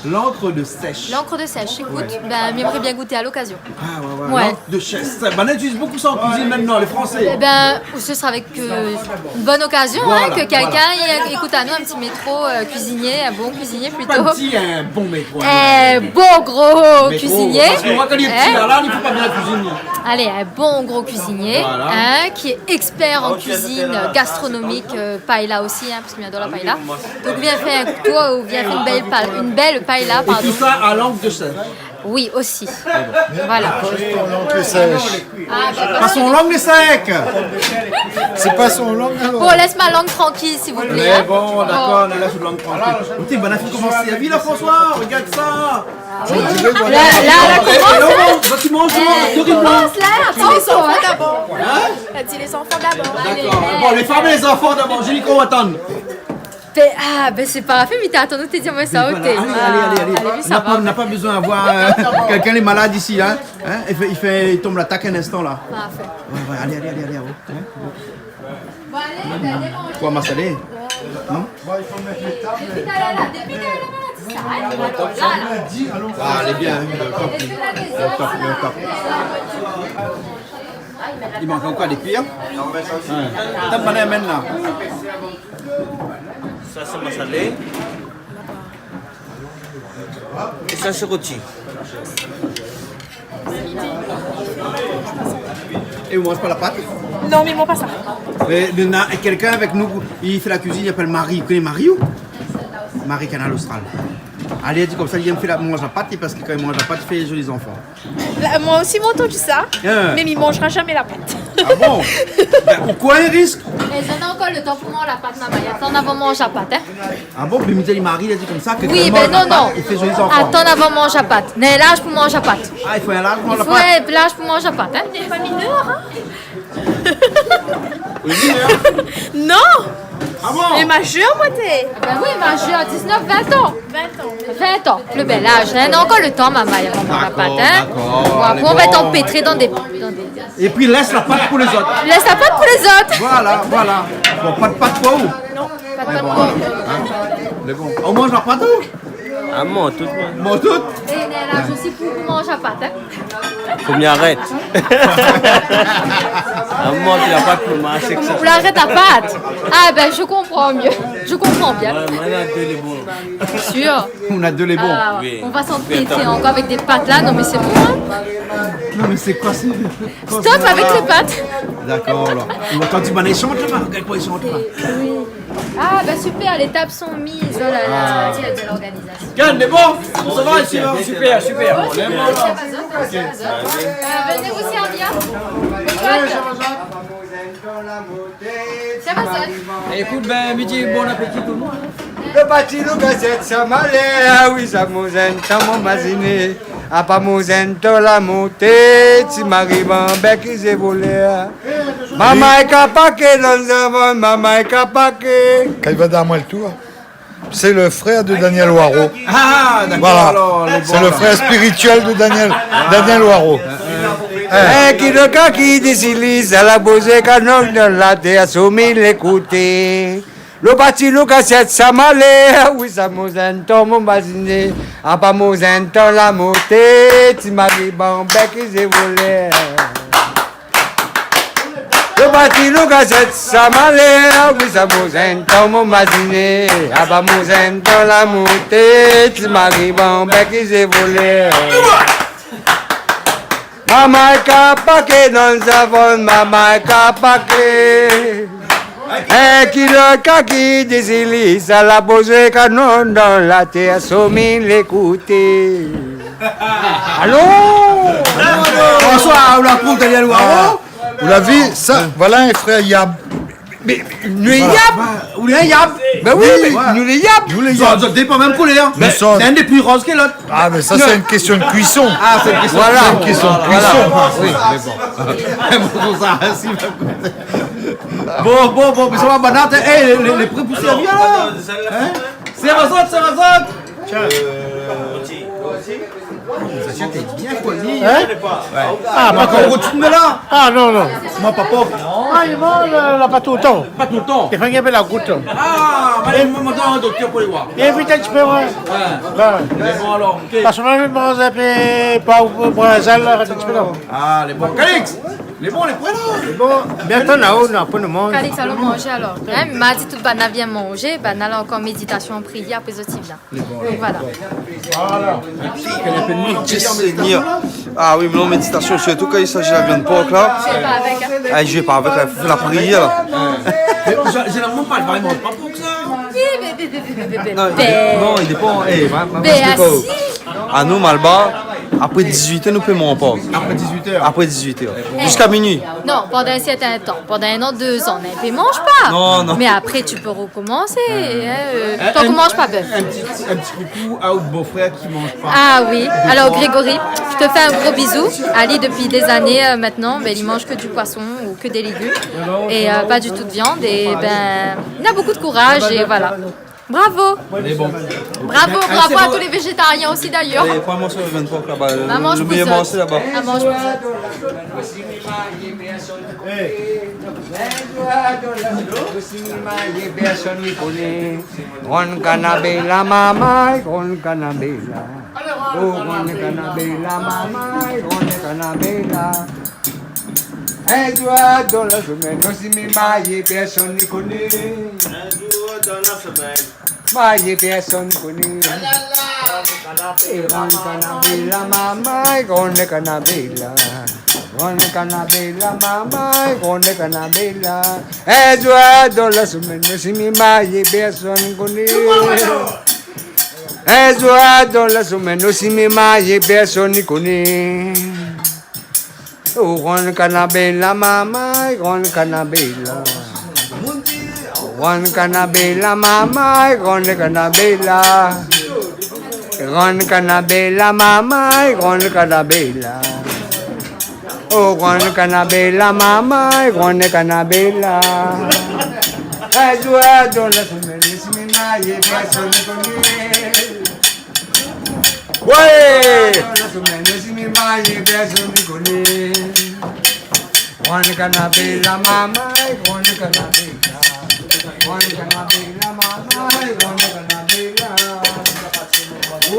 je... L'encre de sèche. L'encre de sèche, ékout, bah, mi émré bien gouté a lokazion. Ah, ouais, ouais, ouais. L'encre de chèche. Sa, banna i itiliz bonpé sa an kuizine mintnan, lé Fransé. Eh ben, ou se sera avec, euh, une bonne occasion, hein, que quelqu'un i ékout anou, in ti métro, euh, kuizinié, in bon kuizinié plito. Pa in ti, in bon métro, in. In bon gro kuizinié. Métro, parske moin, kan lé ti, la, la, li fé pa bien la kuizine. Alé, in bon gro kuizinié, hein, qui est expert en cuisine gastronomique, euh, paella aussi, hein, parske mi ador la paella. Donk, vien fé in tour, ou vien fé in bèl pa-, in bèl paella, pardon. Et tout ça à langue de chèche. Oui, aussi. Voilà. Pas son langue de sèche. Ah, bah, pas son langue de sèche. C'est pas son langue, alors. Bon, laisse ma langue tranquille, s'il vous plaît, hein. Mais bon, d'accord, on laisse la langue tranquille. Écoutez, banna fine komans sèrvi la, François, regarde ça. Ah oui. On dirait, voilà. Là, là, là, eh, comment ça ? Eh, on va, on va tout manger, eh, on va tout manger. Commence là, attention, hein. Hein ? Dis les enfants d'abord. D'accord. Bon, les femmes et les enfants d'abord. Julie, qu'on attend. Pe-, ah, ben, sé pa la fèt, mi té atann ou té di amoin sa, oté. Voilà. Allez, allez, allez, allez. Ah, alé, oui, sa va. On n'a pas, on n'a pas besoin d'avoir, euh, quelqu'un lé malad isi, hein. Hein ? I fé, i fé, i tonm latak in instan, la. Parfait. Ouais, ouais, allez, allez, allez, allez, ouais. Hein ? Bon. Koi, masalé ? Non ? Bon, il faut mettre les tables. Ah, lé bien, hein, le top, le top, le top. I mank ankor dé kui, hein ? Ouais. Tap banna mèm la. Sa sé masalé. É sa sé roti. É ou manz pa la pat ? Non, mi manz pa sa. Mé, mé na kèlkin avèk nou, li fé la kuizine, li apèl Marie. Ou koné Marie, ou ? Marie Kanal Austral. Alé, di konmsa, li èm fé la, manz la pat, parske kan li manz la pat, li fé zoli zanfan. La, moin osi, moin la antann sa, mé mi manzra zamé la pat. Ah bon ? Ben, ou kour in risk. Zot néna ankor lo tan pou manz la pat, marmay. Atann avan manz la pat, in. Ah bon, bin mi di ali mari, li la di konmsa ke... Oui, kan i manz la pat, i fé zoli zanfan. Atann avan manz la pat. Néna in laz pou manz la pat. Ah, i fo in laz pou manz la pat. I fo in laz pou manz la pat, in. T'es pas mineur, hein ? Oui, oui, hein. Non. Ah bon ? Lé mazèr, moin, té. Ah bin oui, mazèr, diznèf, vin an. Vin an. Vin an, lo bèl laz, in. Néna ankor lo tan, marmay, avan manz la pat, in. Dakor, dakor. Bon, apré, nou va èt anpétré dan dé, dan dé... Épi lès la pat pou lézot. Lès la pat pou lézot. Voilà, voilà. Bon, pa de pat pou ou. Non, pa de pat pou ou. Mé bon, in. Mé bon. Ou manz la pat, ou ? Ah, mi manz tout, moin. Manz tout ? É néna in laz osi pou, pou manz la pat, in. Fo mi arèt. Ah, mi manz la pat pou marshé èk sa. Ou arèt la pat ? Ah bin, je comprends mieux. Je comprends bien. Ouais, moin, la dé lé bon. Sûr. Ou na dé lé bon. Ah, oui. On va s'embêter encore avec des pâtes là. Non, mais c'est bon, hein ? Non, mé sé koi, sé... Stop avec les pâtes. Dakor, alor. Ou antann bann i shant laba, gard koman i shant laba. Oui. Ah, bah super, les tables sont mises. Oh là là, il y a de l'organisation. Gard, mé bon, sa va isi, in ? Super, super. Bon, super. Sa va, sa va, sa va. Euh, venez vous servir. Sa va, sa va. Ékout, bin, mi di bon apéti tout lo moun. Lo pati loup a sèt san malèr, ah oui, sa mon zèn, sa mon maziné. Apa mon zèn, tan la monté, ti mari banbèk i zé volèr. Marmay ka paké dan savann, marmay ka paké. Kan i va dan moin lo tour. C'est le frère de Daniel Waro. Ah, dakor, alor, lé bon, alor. Voilà. C'est le frère spirituel de Daniel, Daniel Waro. Euh, euh. É ki lo kan ki désiliz, sa la bozé kanon dan la tèr, somi lékouté. Lo pati loup a sèt san malèr, ah oui, sa mon zèn, tan mon maziné. Apa mon zèn, tan la monté, ti mari banbèk i zé volèr. Lo pati loup a sèt san malèr, ah oui, sa mon zèn, tan mon maziné. Apa mon zèn, tan la monté, ti mari banbèk i zé volèr. Marmay ka paké dan savann, marmay ka paké. É ki lo kan ki désiliz, sa la bozé kanon dan la tèr, somi lékouté. Alon ! Bonsoir, ou la trouv Daniel Waro ? Ah, ou la vi, sa, voilà in frèr yab. Mé, mé nou lé yab. Ou lé yab ? Bin oui, nou lé yab. Nou lé yab. Zot, zot dépan mèm koulèr. Mé sa, inn lé pli roz ke lot. Ah, mé sa, sé in késtion de kuison. Ah, sé in késtion de kuison. Voilà. Sé in késtion de kuison. Voilà. Oui, mé bon. Bon, sa, si, bon, bon, bon, mé sa va, banna, é, lé, lé, lé pré pou sèrvi, la. In ? Sèrv azot, sèrv azot. Tiens. Euh, zasièt lé bien foli. In ? Ouais. Ah, pa ankor routine la ? Ah, non, non. Moin, pa pov. Ah, i manz, euh, la, pa toultan. Pa toultan. I fo in pé la gout. Ah, alé, moin, moin, doktèr pou alé voir. Évit in ti pé, ouais. Ouais. Ouais. Mé bon, alor, OK. Parske moin, mi manz in pé, pa ou, brinzèl, la, in ti pé, la. Ah, lé bon. Calix, lé bon, lé pré, la. Lé bon. Bientôt, la, ou na, pou nou manzé. Calix, alon manzé, alor. In, ma di tout banna vien manzé, banna la ankor méditasion, prièr, apré zot i vien. Voilà. Voilà. Seigneur. Ah oui, mé non, méditasion, sirtou kan i s'agit la viann por, la. Zoué pa avèk, in. Ah, zoué pa avèk, la, fé la prièr, la. Mé zé-, zénéralman, pa, pa, pa pou sa. Oui, mé, mé, mé, mé, mé, mé, non, mé non, i dépan. Eh, ma, ma, bin, ma, ah, si. Ah, nou, Malbar, apré dizuit èr, nou pé manz pa. Apré dizuit èr. Apré dizuit èr. Ziska minui. Non, pandan in sèrtin tan. Pandan in an, dé zan, in, i manz pa. Non, non. Mé apré, tu peux recommencer, hein, euh, in, in, in ti, in ti koukou à out bofrèr ki manz pa. Ah oui. Alors, Grégory, je te fais un gros bisou. Ali, depuis des années, euh, maintenant, ben, il mange que du poisson ou que des légumes. Et, euh, pas du tout de viande. Et ben, il a beaucoup de courage et voilà. Bravo. Lé bon. Bravo, bravo à tous les végétariens aussi, d'ailleurs. Allez, prends un morceau de viande porc là-bas. Le, le meilleur morceau là-bas. Ronn kana béla marmay, ronn kana béla. Oh, ronn kana béla marmay, ronn kana béla. In zour dan la semèn, nou si mi marié, pèrsone i koné. In zour dan la semèn. Marié, pèrsone i koné. É ronn kana béla marmay, ronn kana béla. Ronn kana béla marmay, ronn kana béla. In zour dan la semèn, nou si mi marié, pèrsone i koné. In zour dan la semèn, nou si mi marié, pèrsone i koné. Oh, ronn kana béla marmay, ronn kana béla. Gran kanabéla, mama, gran kanabéla. Gran kanabéla, mama, gran kanabéla. Oh, gran kanabéla, mama, gran kanabéla. Édouard, dan la semèn, si mi marié, pèrsone i koné. Ouais! Dan la semèn, si mi marié, pèrsone i koné. Gran kanabéla, mama, gran kanabéla. Gran kanabéla, mama, gran kanabéla. Oh!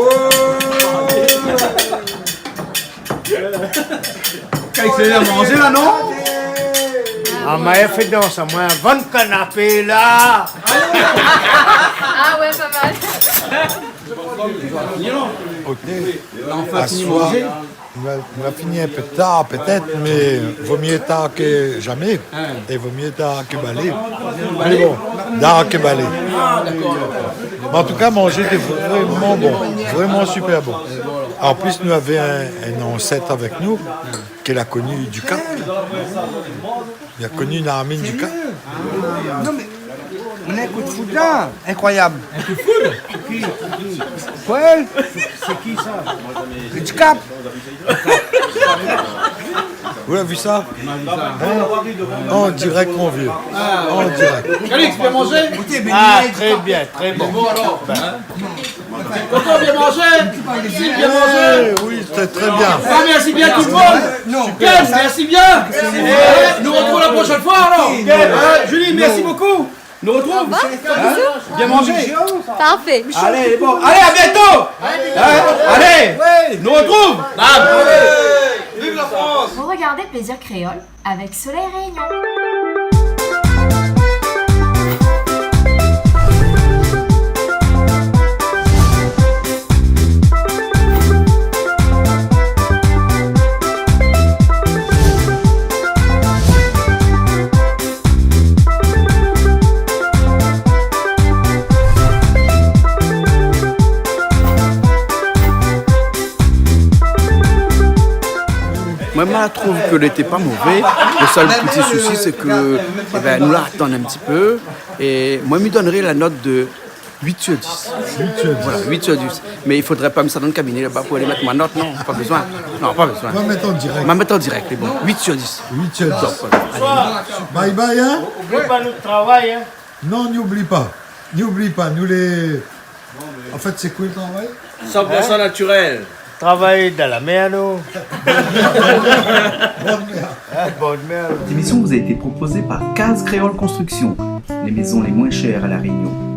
Kèl sé la manzé la, non? Ah, ma fé dans, moin, van kanapé la. Ah ouais, pas mal. Ok. Aswar, nou la, nou la fini in pé tar, pétèt, mé vo myé tar ke zamé, é vo myé tar ke balé. Mé bon, dar ke balé. Mé an tou ka, manzé té vréman bon, vréman sipèr bon. An plis, nou lavé in, in ansèt avèk nou, ke la koni du Cap. Li la koni Narmine du Cap. Non, mé, mé in kou d'foud la, inkroyab. In kou d'foud ? Koué ? Koué ? Sé ki sa ? Du Cap. Vous l'avez vu ça ? Hein ? En direct, mon vieux. En direct. Calix, bien manzé ? Ah, très bien, très bon. Bon, alors, hein ? Tonton, bien manzé ? Sylvie, bien manzé ? Eh oui, c'était très bien. Ah, merci bien tout le monde. Super, merci bien. Eh, nous retrouvons la prochaine fois alors. Hein, Julie, merci beaucoup. Nous retrouvons. Au revoir. Hein ? Bisous. Bien manzé. Parfait. Allez, bon. Allez, à bientôt. Hein ? Allez, nous retrouvons. Bam. Vive la France. Vous regardez Plaisir Créole avec Soleil Réunion. Moin, ma trouv ke lété pa mové. Le sèl ti sousi, sé ke, ében, nou la atann in ti pé. É moin, mi donré la not de huit sur dix. Huit sur dix. Voilà, huit sur dix. Mé i fodré pa mi sava dan le kabiné laba pou alé mèt mon not, non, pa bezoin. Non, pa bezoin. Va mèt an dirèk. Va mèt an dirèk, lé bon. Huit sur dix. Huit sur dix. Top, voilà. Allez. Bye bye, hein ? Oubli pa nout travay, hein ? Non, n'oublie pas. N'oublie pas, nous les... En fait, c'est quoi le travail ? Cent pour cent naturel. Travay dan la mèr, nou. Bonne mère. Ah, bonne mère. Cette émission vous a été proposée par Case Créole Construction, les maisons les moins chères à La Réunion.